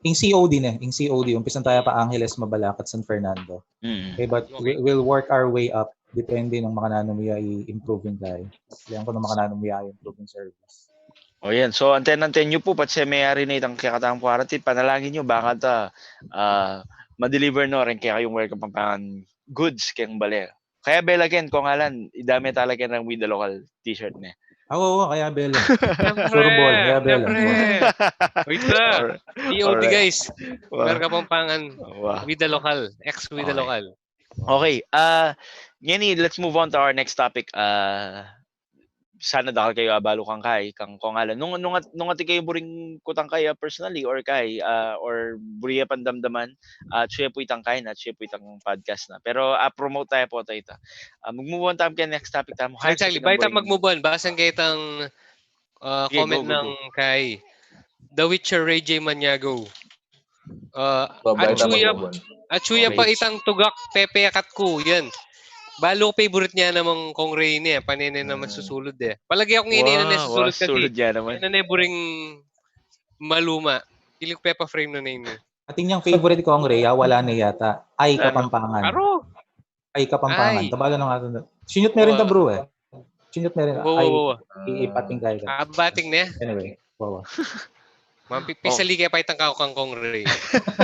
ing C O D ne, ing C O D, umpisan taya pa Angeles, Mabalacat, San Fernando. Mm. Okay, but Okay. we, we'll work our way up, depende nung makananu mu ya i-improve ing kay. Kailangan ko nung makananu mu ya i-improve ing service. O yan, so anten-anten yu pu, patse meyari na itang kekatang quarantine, panalangin yu, baka ta, ah, ma-deliver no, reng kekayung Wear Kapampangan goods keng bale. Kaya bela ken, Kong Alan, idame tala ken reng We the Local t-shirt ne. Ah, wa, wa, kaya bela. Siyempre, Sure ball, kaya bela. Siyempre. Wait na. Alright. P O D, alright. Guys. Wa. Wear Kapampangan. Wa. We the Local. Ex We the Local. Okay. Okay. Ah, ngeni, let's move on to our next topic. Ah, sana dakal kayu abalu kang kay, kang Kong Alan. Nung, nung at-, nung atin kayu buring kutang kay, ah, personally or kay, ah, or buri ya pandamdaman, ah, atsu ya pu itang kay na, atsu ya pu itang podcast na. Pero, ah, promote taya pu ita. Ah, mag-move on tamu keng next topic tamu. Ay, saglit, bayu tamu mag-move on, basan ke itang, ah, comment nang kay The Witcher Ray J Maniago. Ah, atsu ya pa itang tugak, pepekat ku, yan. Balu ku favorite ne naman Kong Ray ne, pane ne naman susulud e. Palagi akung ini na ne susulud kasi. Sulud ya naman. Yan na ne buring maluma. Piling ku pepa-frame na ne ini. Atin yang favorite Kong Ray, ah, wala ne yata. Ay, Kapampangan. Aro! Ay, Kapampangan. Ay. Tabalan na nga. Sinyut ne rin ta, bro, eh. Sinyut ne rin. Wa, wa, wa. Ay, ipating kay ka. Ah, bating ne? Anyway, wa, wa. Mampi-, pisali kaya pa itang kau kang Kong Ray.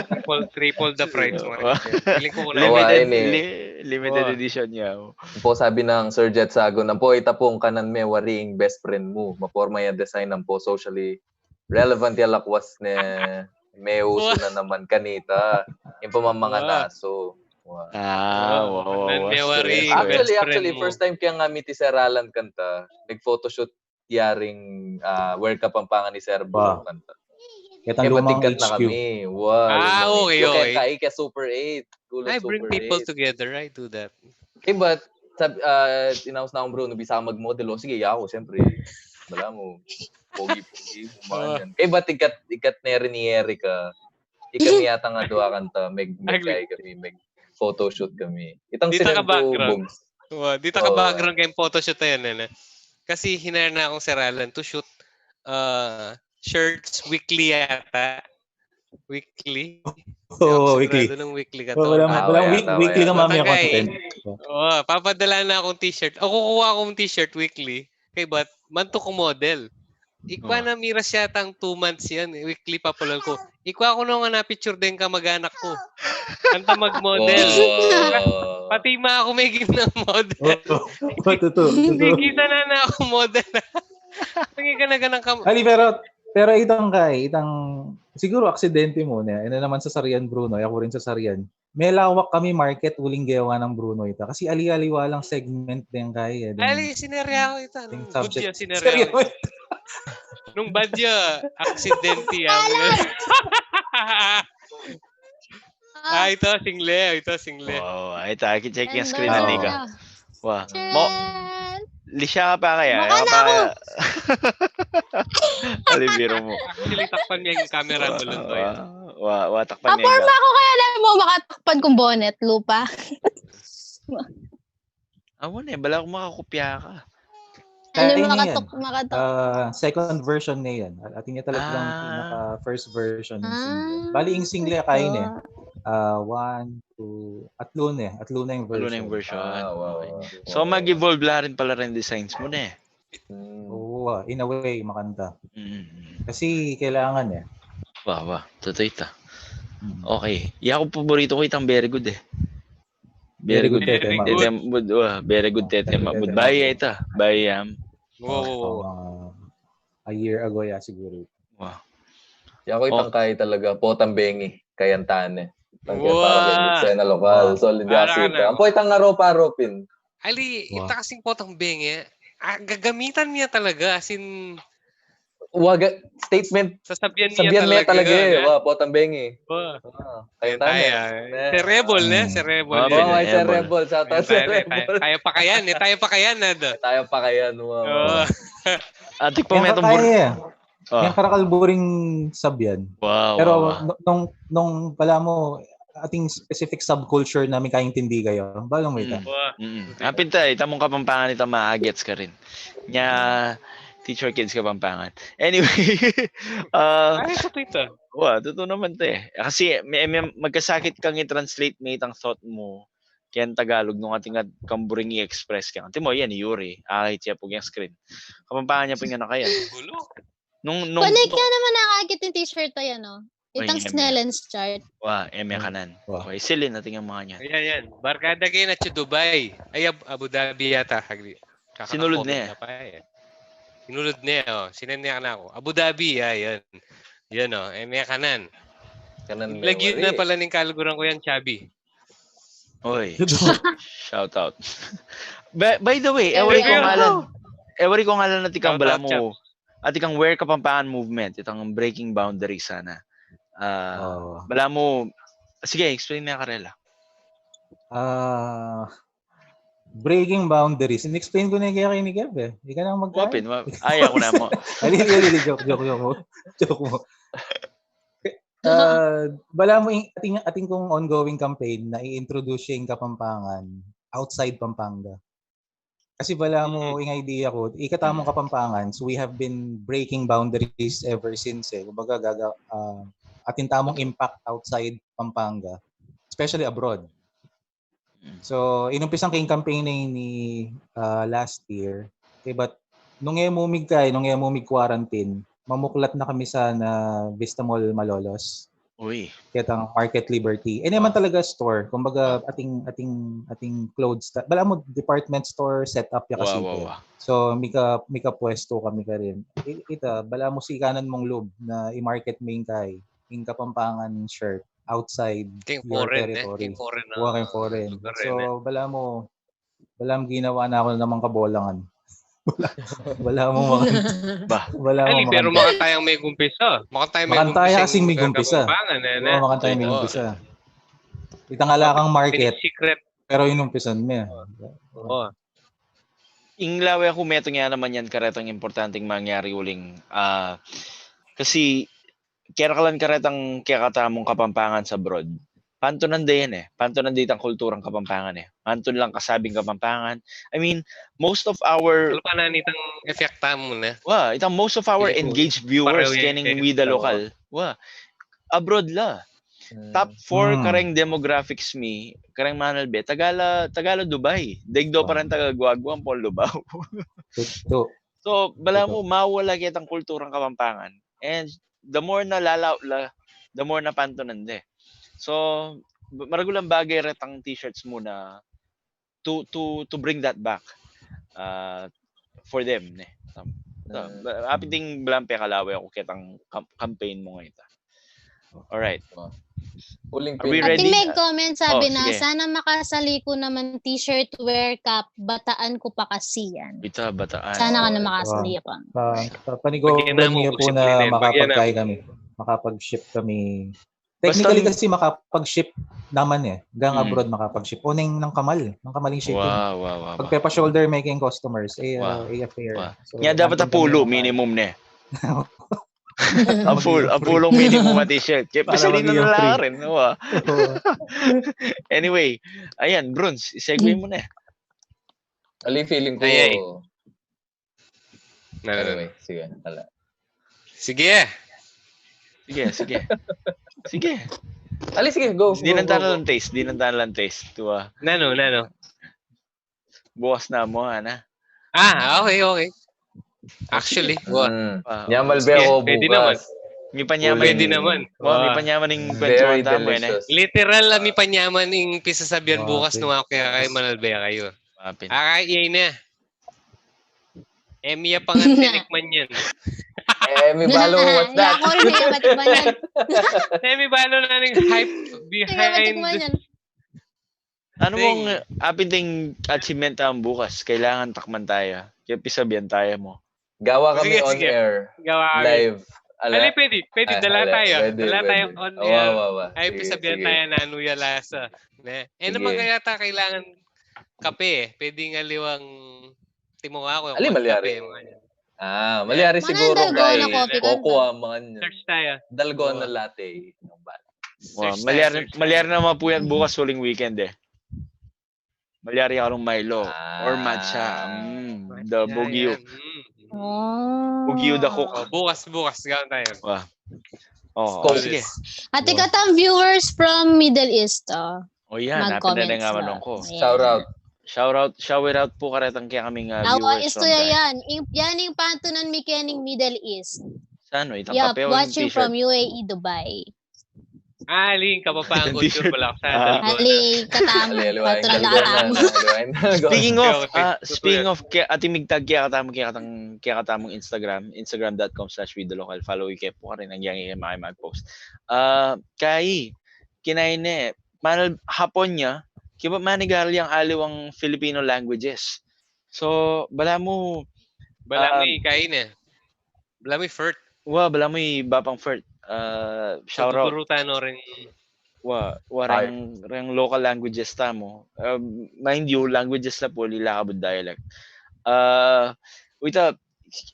Triple, triple the price, mga. Wa. Feeling ko na. Limited, li-, limited edition ya. Ampo sabi nang Sir Jet Sagon, ampo ita pung kanan me waring best friend mu. Maporma ya design, ampo socially relevant ya lakwas ne, me usu na naman kanita. Ing pamamanganasu. Wa. Ah, wa, wa, wa. Actually, actually, first time keng miti Sir Alan kanta, nag-photoshoot yaring, ah, Wear Kapampangan ni Sir Bru kanta. Ketang lumang H Q. Kaya batigkat na kami. Wa, ah, okay, okay. Kaya, kaya Super eight. Cool. I bring people together, I do that. Eh, but, sab-, ah, inaus na akung Bruno, bisa ka mag-model. O, sige, yaku, siyempre. Balamu, pogi-pogi, umangan. Eh, but ikat, ikat ne rin ni Erica. Ikami yatang adua kanta, meg-, meg-, kami, meg-photoshoot kami. Itang di ta ka background. Wa, di ta ka background keng photoshoot na yan, eh, ne? Kasi hinire na akung Sir Alan to shoot, ah, shirts weekly yata. Weekly. Oo, weekly. Sigurado nung weekly ka to. Wala, wala, weekly ka, mami, ako content. Oo, papadala na akung t-shirt. O, kukuha akung t-shirt weekly. Kay bat, mantu kung model. Ikwa na miras yatang two months yan. Weekly papalal ku. Ikwa ku nung na picture deng kamag-anak ku. Kanta mag-model. Pati ma ku meging na model. Oo, totoo, totoo. Hindi kita na na ako model. Hindi ka na ganang kam- Ali, pero, pero itang kay, itang Siguro aksidente mu ne. Ina naman sa Sarian, Bruno. Aku rin sa Sarian. Melawak kami market uling gewa nang Bruno ita. Kasi ali-aliwa lang segment deng kaya, eh. Deng, Ali, sinerya ko ita. deng Nung subject. Badya, sinerya ko ita. Nung Badya, aksidente ako yun. Ah, ita, single. Ita, single. Wow, ay, ta, check yung Ganda. screen na nika. Wow. Mo, Charan! Lisha ka pa kaya? Mukha Ka na pa ako. Kaya? Ali, biro mu. Actually, takpan niya yung camera mo, Luntoy. Wa, wa, wa, takpan Ah, niya forma yung ko kaya na mo makatakpan kung bonnet, lupa. Awan eh, bala ko makakopya ka. Ano Kaya yung niya yan. makatok, makatok. Ah, second version na yan. Atin niya talagang Ah. pinaka-first version ng single. Ah. Bali, yung single, kaya niya. Ah, one, two, atlo na eh. Atlo na yung version. Atlo na yung version. Ah, wow, Okay. wow. So, mag-evolve la rin pala rin designs mu na eh. Mm. Oo, ah, in a way, makanta. Mm. Kasi kailangan eh. Wa, wa. Totoo ita. Mm. Okay. Iya ko paborito ko itang very good eh. Very good, Tete Mabud. Tete Mabud, wa. Very good, Tete Very good, Mabud. Tete Bye, Mabud. Ita. Bye, Yam. Wow, wow, wow. Mga a year ago ya siguro. Wa. Yaku itang Oh. kaya talaga, Potang Bengi, Kayantane. Itang kaya Wow. para kay eksena lokal. Wow. Solid Para yasi na. Ita. Ampo itang Aro Paropin. Ali, Wow. ita kasing Potang Bengi, ah, gagamitan niya talaga, as in, Waga, statement, Sasabian niya sabian me talaga. talaga eh. Ne? Wa, Potang Bengi. Wa. Ah, Ayan Kayantane. tayo. Ne? Sir Rebel, ne? Mm. Sir Rebel. Ah, Yan. Wa, Rebel, kay Sir Rebel. Rebel. Shout out Ayan Sir tayo, ne? Tayo, Rebel. tayo pa kaya, ne? Tayo pa kaya, ne? Do. Tayo pa kaya, wa, wa. Oh. Atik pa Yan metong kakaya bur- eh. Ah. Yan karakal buring sabyan. Wow, Pero wow, wow. nu- nung, nung bala mu, ating specific subculture namin kaintindi kayo, bala mu ita. Mm. Wa. Mm. Apin ta, ita mung Kapampangan ita maagets ka rin. Nya, teacher kids Kapampangan. Anyway, uh, Ay, sa Twitter. Wa, totoo naman te. Kasi may, may magkasakit kang i-translate me itang thought mu keng Tagalog nung atin kang buring i-express keng. Antimo, yan, Yuri. Ay, check po yung screen. Kapampangan niya po yung anak yan. Gulo. Nung, nung, Connect nung, ka naman nakakit yung t-shirt tayo, no? Ay, Itang yan, Snellens chart. Wa, eme kanan. Wa. Okay, silin natin yung mga niya. Ayan, yan. Barkada kayo na sa Dubai. Ay, Ab- Abu Dhabi yata. Agri. Kakaka-comment Sinulod na eh. Na pa eh. Sinulod na eh, oh. Sinend niya na ako. Abu Dhabi, ah, yan. Yan, oh. Eh, may kanan. Kanan me Lagyan wari. Na pala ning kaluguran ko yan, Chubby. Oy. Shout out. By, by the way, Ay, ewan ko ayun. Ngalan. Ewan ko Ngalan na tikang Shout bala out, mu. Chaps. At ikang Where Kapampangan Movement, itang breaking boundaries sana. Ah, Oo. Bala mu, sige, explain na karela. Ah, breaking boundaries. In-explain ko na yung kaya kay ni Kev eh. Ika na ang magkain. Wapin, wapin. Ay, ako na mo. Ali, ali, ali, joke, joke, joke mo. Joke mo. Ah, bala mu, ing- ating, ating kong ongoing campaign na i-introduce yung Kapampangan outside Pampanga. Kasi bala mu, Mm. yung idea ko, ika tamung Kapampangan, so we have been breaking boundaries ever since eh. Kumbaga, gaga, ah, atin tamung impact outside Pampanga, especially abroad. Mm. So, inumpisan ko yung campaign na yun ni ah, last year. Okay, but nung e mu mig kay, nung e mu mig quarantine, mamuklat na kami sa na Vista Mall Malolos. Uy. Ketang Market Liberty. E naman Ah. Talaga store. Kumbaga, ating, ating, ating clothes. ta- Bala mu, department store setup ya Wa, kasi. wa, Eh. wa. So, mika, mika pwesto kami ka rin. I- Ita, bala mu si kanan mung lub na i-market me yung kay, yung Kapampangan shirt outside Keng your foreign, eh. territory. Keng foreign, Kuha ah, keng foreign. lugar, So, eh. Bala mu, bala mu ginawa na ako namang kabolangan. Bala mu mga, Ba? bala mu Ali, pero mga, makantayang may gumpisa. Makantayang may Makantaya gumpisa kasing may yung gumpisa. Kapampangan, eh, Oo, ne? makantaya may Oo. gumpisa. Itang ala kang market, Secret. Pero inumpisan me. Oo. Ing lawe aku metung ya naman yan karetang importanteng mangyari uling, ah, kasi kerakalan karetang kekatamung Kapampangan sa abroad. Pantunan de yan eh. Pantunan de itang kulturang Kapampangan eh. Mantun lang kasabing Kapampangan. I mean, most of our Ano pa na nitang efekta mo na? Wa, itang most of our Kasi engaged viewers pareho kening yung Wida tawa. Lokal. Wa, abroad la. Mm. Top four Mm. Kareng demographics mi, kareng manalbe, tagala, tagala Dubai. Daig do Wow. Pareng taga Guagua ampong Lubao. Tutu. So, bala Tutu. mu, mawala ketang kulturang Kapampangan. And the more na lalaw la, the more na pantunan de. So, b- maragulang bagay retang t-shirts mu na to, to, to bring that back uh, for them, ne. Tam, tam, Mm. ba- apin ting bala mu pekalawe aku ketang cam- campaign mu ngeni ta. Alright. Uling Are we pin. At ready? May comment, sabi Oh, na, sige. Sana makasali ko naman t-shirt wear cap, bataan ko pa kasi yan. Bita, bataan. Sana ka na Oo. makasali ko. Pa, pa, paniguro Bagyan na mo, niyo po posible na na yun. Bagyan na. makapagkaya kami. Makapag-ship kami. Basta Technically kasi makapag-ship naman eh. Hanggang Mm. abroad makapag-ship. Uning nang kamal. Nang kamaling shipping. Wow, wow, wow, wow. Pagpepa-shoulder making customers. Eh, Wow. uh, airfare. Wow. So, Nya dapat nandun kami apulo, nang kamal. Minimum na eh. Apulo, apulo minimum a t-shirt. Kaya Para pasali na maging lang free. Rin. Wow. Oo. Anyway, ayan, Bronze, i-segue mo na. Ali, feeling ko. Ay, ay. Nanu, nanu. Anyway, sige. Ala. Sige. Sige, sige. Sige. Ali, sige, go. Di go, nang go, tanan go. Lang taste, di nang tanan lang taste. Tuwa. Nanu, nanu. Bukas na mo, ana. Ah, okay, okay. Actually, wa. Mm. Ah, Nyamal Sige, be ako pwede bukas. naman. May panyaman. Pwede naman. Wa, may Wa. panyaman ning Very kwentuhan tamu, eh. Delicious. Literal, ah, may panyaman ing pisasabian Wa, bukas okay. Nung aku kaya kay manalbe kayu. Mapin. Akay, iyay na. Emi ya pa nga tinikman yan. Eh, mi balo, what's that? Ako rin, kaya batikman yan. Emi balo na ning hype Kaya batikman behind. Yan. Ano Ting. Mong apin ting achievement tamu bukas? Kailangan takman taya. Kaya pisabian taya mo. Gawa kami Sige, on sige. Air. Gawa kami. Live. Ala. Ali, pwede, pwede, Ah, dala ala, taya. pwede, Dala pwede. taya on Awa, air. awa, awa. Ay, Sige, pisabian sige. Taya nanu ya lasa. Ne? Eh, Sige. Naman kaya ta kailangan kape eh. Pwede nga liwang timuha ko. Ali, malyari. Kape, mga yan. Ah, malyari Mga siguro dalgona kay coffee, Coco ganun. Ang mga yan. Search taya. Dalgona Oo. Latte. Wa, Search malyari, tayo, search malyari tayo. Naman po yan bukas, huling weekend eh. Malyari ako ng Milo or matcha. Ah. Mm, the Yan, Bugyu. yan. Mm. Oh. Bugyu the cook. Oh, bukas, bukas, gawin tayo. Wa. Oh, Scope. Sige. At ikatang viewers from Middle East, oh. O yan, Mag-comment napinanay nga sila. Manong ko. Ayan. Shout out. Shout out, shout out po karetang kaya kaming uh, Awa, viewers isto from ya the- yan. Ing, yan ing pantunan mi kening Middle East. Saan, no? Itang Yup, kape o watching t-shirt? From U A E Dubai. Ah, aling kapapangan ko T-shirt. Sure, balak sa Ah. atin. Ali, katang, Aliwa, patron aliwa, lang katang. aliwa, aliwa. Speaking of, Okay, okay. ah, Totoo speaking yan. Of, kaya, ating migtag kaya katamu, kaya katang, kaya katamung Instagram, instagram dot com slash we the local. Follow yu kaya po karin, ang yang iya makimag-post. Ah, kay, kinay ne, manal hapon niya, kiba manigaral yang aliwang Filipino languages. So, bala mu, Bala ah, mu ikain eh. Bala mu fert. Wa, bala mu iba pang fert. Ah, shout out. Tutuguru tano rin. Wa, wa reng, reng local languages tamu. Um, mind you, languages la pu, ali la kabud dialect. Ah, wita,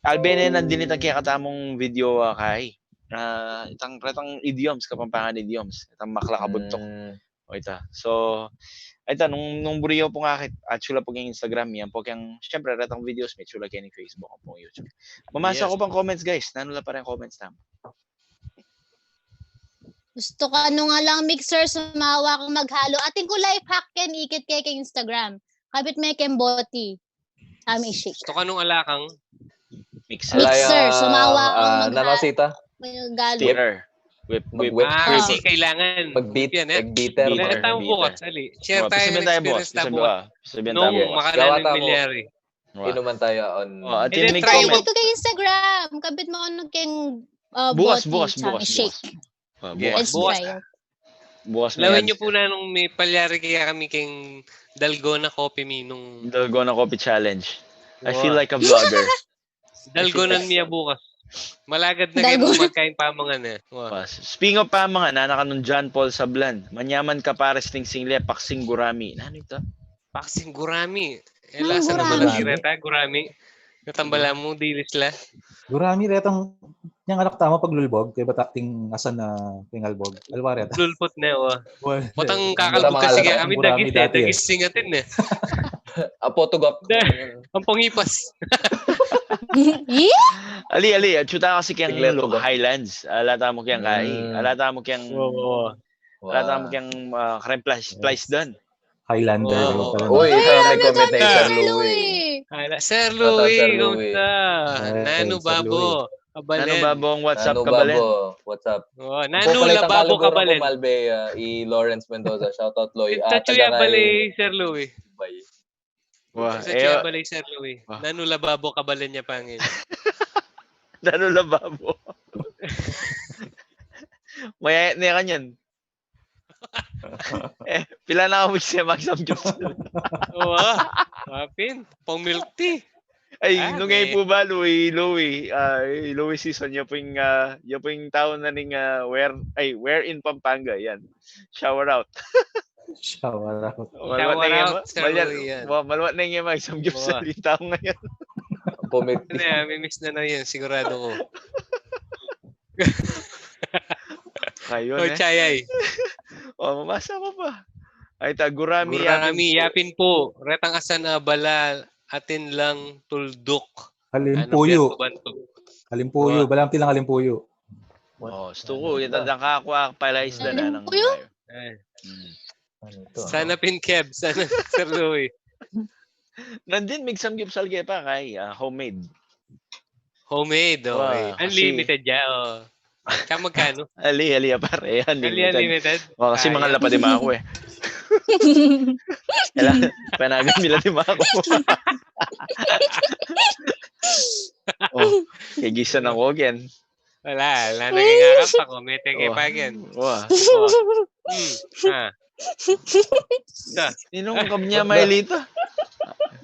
albene nandin itang kekatamung video, ah, kay. Ah, itang, retang idioms, Kapampangan idioms. Itang makla kabud tok. Mm. O ita. So, ita, nung, nung buri yu pung akit, atiu la pu keng Instagram, yan pu keng, siyempre, retang videos mi, atiu la keng Facebook, ampong YouTube. Mamasa Yes. Ku pang comments, guys. Nanu la pa reng comments tamu? Gusto ka nung alang mixer, sumawa kang maghalo. Atin ku life hack ken ikit ke keng Instagram. Kabit me keng boti. Tama i-shake. Gusto ka nung alakang? Mixer. Ala, Mixer, ah, sumawa kang ah, magha-, nanasita? maghalo. Stirrer. Whip, whip, Mag-whip. Ah, whip. Hindi kailangan. Mag-beat, Yan, eh. Mag-beater. Beater. Dala tamu Beater. Bukas, ali. Share Wa, tayo pisabihan ng tayo, boss. Experience tamu Pisabihan Bukas. tayo. Pisabihan Nung tayo. Yes. makanan Gawa ng tamu. Milyari. Wa. Inuman tayo on. Wa, atin Hindi, may try Try mo. mo comment. Ito keng Instagram. Kabit me kanu keng, uh, Bukas, boti, bukas, tsaka bukas, shake. Bukas. Wa, Yes. Bukas. Let's Bukas. Try it. Bukas. Lawen Yan. Nyo pu na nung may palyari kaya kami keng dalgona coffee mi nung Dalgona coffee challenge. I feel Wa. Like a vlogger. Dalgonan mi ya bukas. Malagad na kayu magkain pamangan eh. Wa. Wa. Speaking of pamangan, nanu kanung John Paul Sablan, manyaman ka pares ning single, paksing gurami. Nanu ita? Paksing gurami. Eh, lasa naman na sira ta, gurami. Natambala mu, dilis la. Gurami, retang, yang anak tamu paglulbog, kaya ba't acting asan na pingalbog? Alwa reta. Lulpot na, wa. Well, Potang eh, kakalbog kasi gurami kaya kami dagit eh. dati eh. Dagit singatin eh. Apo tugak. Ang pangipas. Yeah? Ali, ali, atiu ta kasi keng Tigleto lo-, ba? Highlands. Ala tamu keng kai. Mm. Ala tamu keng, Oo. ala tamu keng, ah, kareng place, place dan. Highlander. Oo. Pala. Uy, ito, may Ay, comment na Sir Sir Louie. Louie. Ala, Sir Shout out, Louie, Sir Louie. kumusta? Ay, Nanu Sir babo, Louie. kabalen. Nanu babo ang WhatsApp, Nanu kabalen? Babo? What's up? Oh, Ang Nanu pupalay Lababo, Tagalog, kabalen. Malbe, ah, i Lawrence Mendoza. Shout out, Loy. Pinta Ah, chu ya taga bale, kay Sir Louie. Bay. Wa, Pinta chu ya eh, bale, Sir Louie. Wa. Nanu Lababo, kabalen ya pangin. Nanu Lababo? Mayayat ne kanyan. Eh, pila na kang weeks e mag-samgyupsal? Wa, wa pin. Pang milk tea. Ay, ah, nung e pu balu, i Louie, ah, i Louie Season, ya pu ing, ah, ya pu ing tau na ning, ah, where, ay, where in Pampanga, yan. Shower out. Shower out. Maluwat na ing, maluwat na ing mag-samgyupsal ing tau ngeni. Pumipis. Ano yan, mimiss na na yan, sigurado ko. Kayu ne. O, mamasa ka pa. Ay, ta, gurami, yapin pu. Retang asan a bala, atin lang tulduk. Alimpuyu. Alimpuyu, bala atin lang alimpuyu. O, stu ku, itang kakua pala isda na nang kayu. Sana pin, Kev, sana, Sir Louie. Nandin, mig-samgyupsal ke pa, kay, ah, homemade. Homemade, o. Unlimited ya, o. Ka magkanu? Ali, ali, pare. Unlimited. Ali, unlimited. O, kasi mangan la pa dimaku e. Kailangan, panagan nila dimaku. O, kay gisa na ku ken. Wala, wala na kay ngakap ako. Mete kay pa ken. Wa. Hmm. Ha. Ninung kab nya maili ita?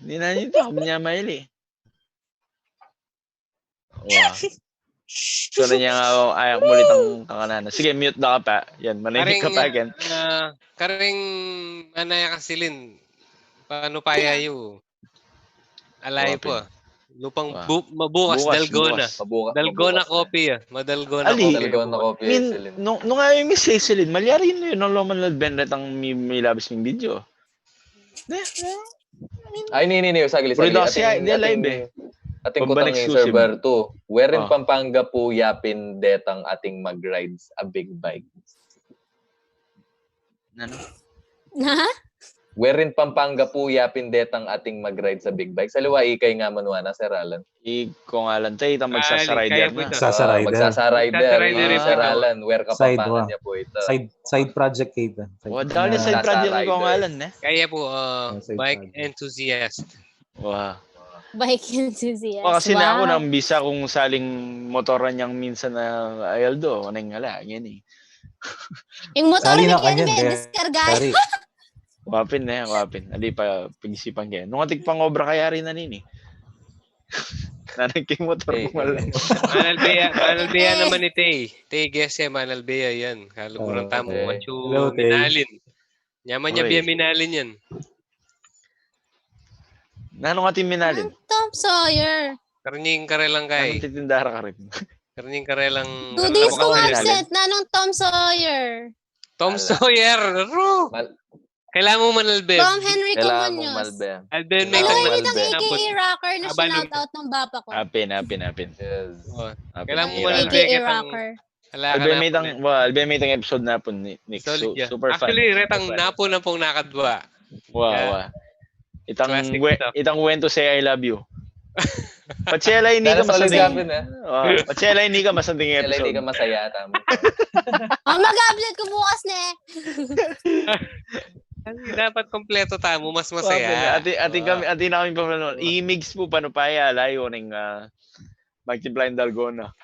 Ninung ita, kab nya maili? Wa. So, na nya nga, ayak muli tang kakanan. Sige, mute da ka pa. Yan, manahimik ka pa ken. Karing, ah, karing, anaya ka silin. Panupaya yu. Alay pu. Lupang bu-, mabukas, dalgona. Dalgona coffee, ah. Madalgona coffee. Dalgona coffee, silin. Nung, nung ayu mi silin, malyari yu nung loman la ben retang mi-, milabis ming video. Ay, ni, ni, ni, saglit, saglit. Ating, ating kutang exclusive. Sir Berto, where in Pampanga pu yapin detang ating mag-rides a big bike? Nanu? Na? Where in Pampanga pu yapin detang ating mag-rides a big bike? Saliwa ikay nga manwana, Sir Alan. I Kong Alan, te, itang magsasarider na. Magsasarider. Magsasarider, Sir Alan. Where ka Pampanga nya pu ita? Side, side project ke ita. Wa, dali side project ni Kong Alan, ne? Kaya pu, ah, bike enthusiast. Wa. Bike enthusiast. Wa, kasi na aku nang bisa kung saling motoran yang minsan a Aldo, neng ala, ngeni. Ing motor ni Ken, deskarga. Wa pin, ne, wa pin. Ali pa pag-isipan ke. Nung ating pangobra kaya rin na nini. Nanang king motor ko mala. Manalbeya, manalbeya naman ni Tay. Tay, guess e, manalbeya yan. Kaluguran tamu, atyu minalin. Nyaman nya bie minalin yan. Nanung ating minalin? Tom Sawyer. Karning karelang kay. Nanung titindara karin? Karning karelang. Two days kung absent, nanung Tom Sawyer. Tom Sawyer, ru. Kailangan mu manalbe. Tom Henry Comuñoz. Albe, may itang A K A rocker na shout out ng bapa ko. Apin, apin, apin. Kailangan mu manalbe. A K A rocker. Albe, may itang, wa, albe, may itang episode na pu ni, ni, super fun. Actually, retang na pu na pung nakadwa. Wa, wa. Itang, itang When to Say I Love You. Patsela ini ka masanding. Patsela ini ka masanding episode. Patsela ini ka masaya, tama. O, mag-upload ku bukas, ne. Kasi dapat kompleto tamu, mas masaya. Ati, ati kami, ati namin pa naman. I-mix pu, panupaya, layo ning, ah, magtimpla ing dalgona.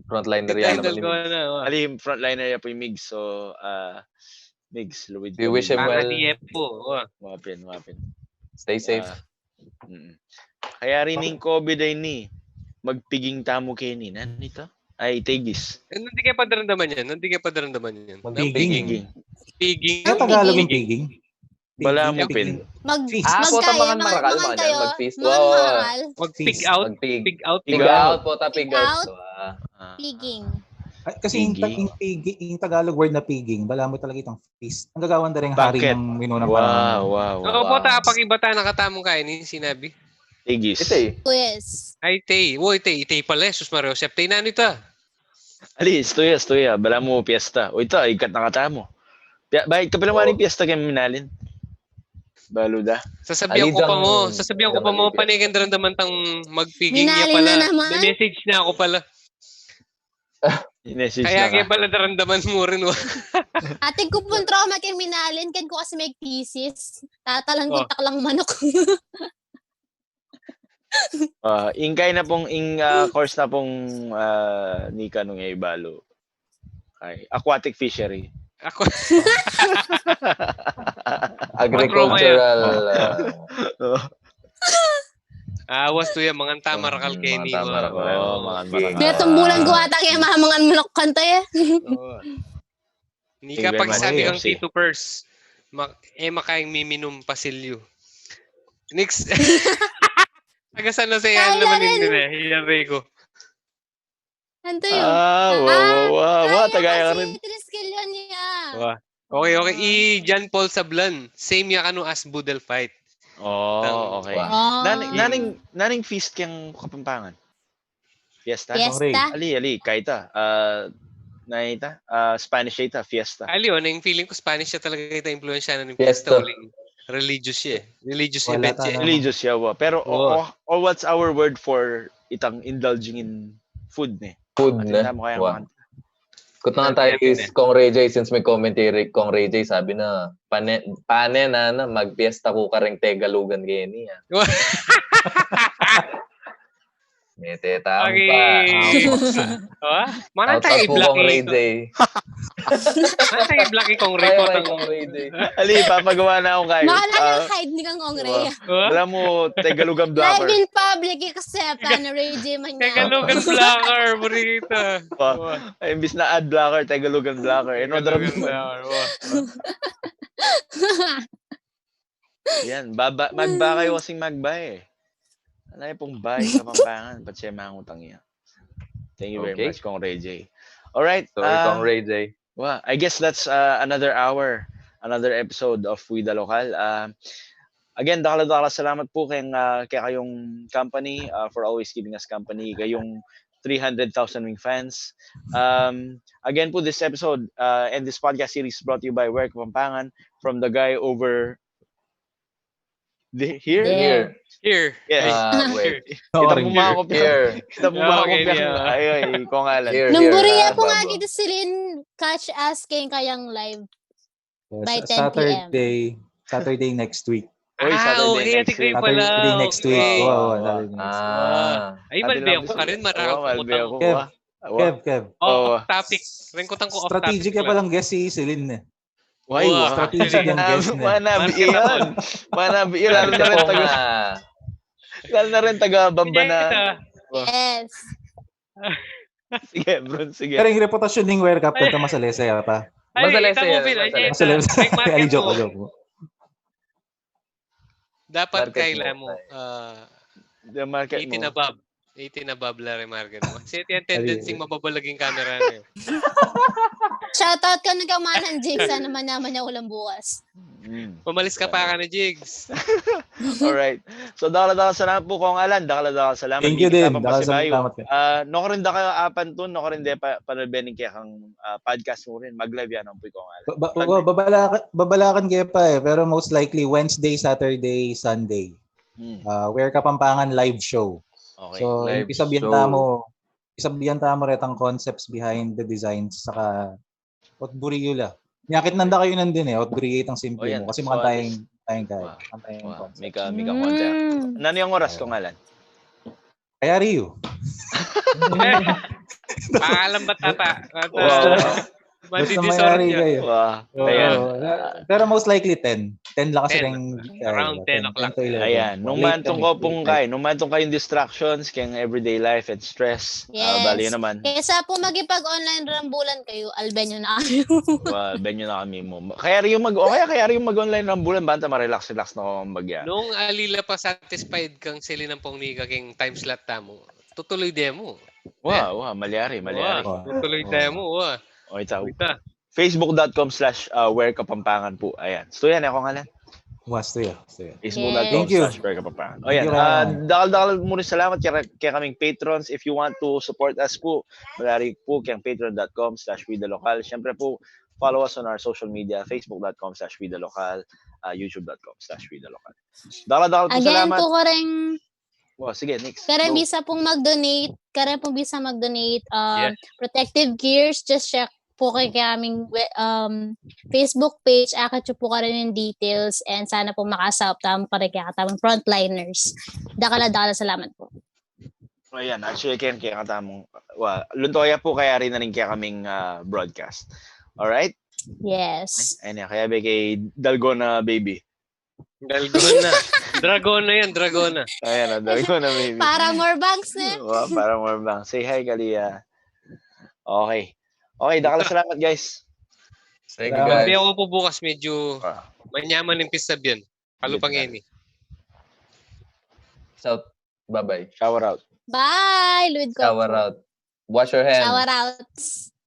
Frontliner ya naman. Dalgona, wa. Ali, frontliner ya pu i Migs. So, ah, Migs, luid. We wish him well. Wa pin, wa pin. Stay safe. Kaya rin ing COVID ay ni, magpiging tamu keni, nanu ita? Ay, tegis. E, nung di ke pa daramdaman yan, nung di ke pa daramdaman yan. Magpiging. Piging. Piging. Ano Tagalog ng piging? Balamu pin. Mag-, ah, mag-, puta, kaya, mangan, mangan kayo. Mag-feast. Mangan, wow, wow, wow. Mag-pig out. Mag-pig. Pig out, pig out, puta, pig out. Pig out. Ah. Piging. Ay, kasi yung ta-, yung pigi-, yung Tagalog word na piging, balamu talaga itang feast. Ang gagawan da rin hari ng minunang panahon. Wow, wow, wow. Oo, puta, pag iba ta, nakatamong kain, yung sinabi. Tigis. Ite. Yes. Ay, ite. Wo, ite, ite pala, sus Maria Josep, ite na nita. Ali, istu ya, istu ya. Balamu piyesta. O ita, ikat na katamu. Pia-, baik, kapilan wari piyesta keng minalin? Balu da. Sasabian ku pa mu, sasabian ku pa mu, pane keng daramdaman tang magpiging ya pala. Minalin na naman. May message na ku pala. Kaya ke pala daramdaman mu rin, wa. Atin ku pung trauma keng minalin, ken ku kasi may thesis. Tatalan ku taklang manok. Ah, ing kain na pung, ing, ah, course na pung, ah, nika nung e balu. Ay, aquatic fishery. Ako, Agricultural. Uh, awas to yan, mangan tamarakal Mm, keni. mangan tamarakal. Oo, mangan Sige. tamarakal. Metung bulan ko ata kaya mamangan manok kanta eh. Nika Thank you very much, pagsabi kang K F C. Tito Pers, ma- eh makayang miminum pasilyo. Next. Taga San Jose yan Kaya naman rin. Din eh. Yan Rico. Ano yun? Ah, wow, wow, wow, wow, tagaya ka rin. Si Triskel yun niya. Wow. Okay, okay. I John Paul Sablan. Same ya kanu as Boodle Fight. Oh, okay. Wow. Oh. Naning, naning, naning feast keng Kapampangan? Fiesta? Fiesta. Ali, ali, kaita. Ah, naita? Ah, Spanish ita, fiesta. Ali, oh, nang feeling ko Spanish siya talaga kita influensya ng Fiesta. fiesta. Uling religious siya eh. Religious Wala event siya. talaga. Religious siya, wa. Pero, Oo. oh, oh, what's our word for itang indulging in food, ne? Food At na. Mo kaya Wa. Mga, Kutnangan tayo is Kong Ray J, since may commentary Kong Ray J, sabi na, pane, pane na na, magpiesta ku kareng Tegalugan keni, ah. Mete tampa. Okay. Oh? Mana Shout out tayo po Kong Ray i-block J. eh. Mana tayo i-block eh Kong Ray Bye J. bye Kong Ray J. Ali, papagawa na ako kayo. Makala Ah, na hide ni kang Kong Ray. Oh? Alam mo, Tegalugan Live blocker. In public, i-accept na Ray J man niya. Tegalugan blocker, burrito. Wa. Ay, imbis na ad blocker, Tegalugan blocker. Eh, no, Tegalugan drama. Blocker. Wa. Yan, baba, magba kayo kasing magba eh. Ano yung pong bay sa Kapampangan? Ba't siya mangutang niya? Thank you very Okay. Much, Kong Ray J. Alright. Sorry, ah, Kong Ray J. Well, I guess that's uh, another hour, another episode of We the Local. Uh, again, dakal-dakal salamat po kayong, uh, kay kayong company uh, for always keeping us company, kayong three hundred thousand wing fans. Um, again po, this episode uh, and this podcast series is brought to you by Where Kapampangan, from the guy over the, here? There. Here. Here. Yes. Ah, wait. Kita Sorry. mo mga kopya. Here. Kita mo Ah, mga okay, kopya. yeah. Ay, ay, Kong Alan. Here, Nung here, buriya ah, po nga babo. Kita silin catch us kayong kayang live. Yes, By sa- ten P M. Saturday, Saturday next week. Oy, Ah, Saturday okay, next Ate Kay week. pala. Saturday next week. Okay. Wow, Wow. Saturday next week. Ah. Ay, malbe ako ka rin, marako Malbe putang. Ako, Kev, ah. Kev, Kev. Oh, Oo. Off topic. Rengkutang ko off Strategic topic ka palang guest si Silin eh. Why? Wow. Strategic yung guest niya. Manabi Market yan. ako. Manabi yan. Lalo na rin taga, lalo na rin taga Bamba na. Kita. Yes. Sige, Bron, sige. Pero yung reputasyon ng Where Cup, kanta masalese pa. Ay, Masalese ita mo, yan, Phil. Ay, masalese. ita. Masalese. Ay, market Ay, joke, mo. Joke. Dapat Market kailan mo, mo, tayo. ah, The market eighteen mo. Above. Eighteen above la remarket mo. Kasi ito yung tendency Ayun. Mababalag yung camera na yun. Shoutout ka na kang Manang Jig. Sana manaman niya ulan bukas. Mm. Mamalis ka pa ka na, Jigs. Alright. So, dakal-dakal salamat po, Kong Alan. Dakal-dakal salamat. Thank you Di kita din. pa Dakal pasibayu. salamat. Ah, no ka rin da ka apan tun, no ka rin da pa panalbening kaya kang ah, podcast mo rin. Mag-live yan, ang Kong Alan. Ba, ba, babala, babala kan kaya pa eh, pero most likely Wednesday, Saturday, Sunday. Hmm. Uh, Where Kapampangan live show. Okay. So, Live isabihan show. Tamo, isabihan tamo retang concepts behind the designs, saka what buri yula. Nyakit nanda kayo nandin eh, what buri itang simple Oh, yan. mo. Kasi So, mga at tayong, least- tayong kaya. Wow. Ang tayong Wow. concept. Mika, mika concept. Mm. Nani ang oras, Kong Alan? Kaya Rio. Paalam ba tata? At, Wow. ah, Basta madidisort mayari niya. Kayo. Wow. Oo, Ayan. na- pero most likely ten. Ten lang kasi Ten. rin, Around ten o'clock. Ten to eleven. Ayan, nung Late mantung kami, ko pong late kay, night. Nung mantung kayong distractions, kayong everyday life and stress, ah, Yes. Bali naman. Kesa po magipag-online rambulan kayo, alben nyo na kayo. Well, ben nyo na kami mo. Kaya rin yung mag, o kaya, kaya rin yung mag-online rambulan, banta ma-relax-relax na kong bagya. Nung alila pa satisfied kang sili ng pong nika king time slot tamo, tutuloy demo. Wow, wow, malyari, malyari. Wow, tutuloy demo, wa. O, ito. Ita. Facebook dot com slash uh, Where Kapampangan po. Ayan. So yan, ako nga lang. Mas to ya. So, ya. Facebook dot com Yes. Thank you. slash Where Kapampangan. O yan. Thank you, Ah, Ryan. dakal-dakal muna salamat kaya, kaya kaming patrons. If you want to support us po, malyari po kayong patreon dot com slash We The Local. Siyempre po, follow us on our social media, facebook dot com slash We The Local, uh, youtube dot com slash We The Local. Dakal-dakal po Again salamat. Po, kareng, Oh, sige, next. kareng Go. Bisa pong mag-donate, kareng pong Bisa mag-donate, uh, Yes. protective gears, just check po kay kaming we- um, Facebook page, akit nyo po kareng yung details, and sana po makasaup tamo kareng kaya tamang frontliners. Dakal-dakal salamat po. Ayan, actually, kaya, kaya katamong Wa, lunto ya pu kaya rin na rin kaya kaming ah, broadcast. Alright? Yes. Ayan, kaya be kay Dalgona Baby. Dalgona. Dragona yan, Dragona. Ayan, oh, Dalgona Baby. Para more bangs na. Wa, para more bangs. Say hi, Kalia. Okay. Okay, dakal a salamat, guys. Thank you, Salamat. guys. Kaya ako po bukas, medyo Ah, manyaman yung pista biyan. Palupa Yes, ngeni. So, bye-bye. shower out. Bye, Luid Shower Kopo. Out. Wash your hands. Shower out.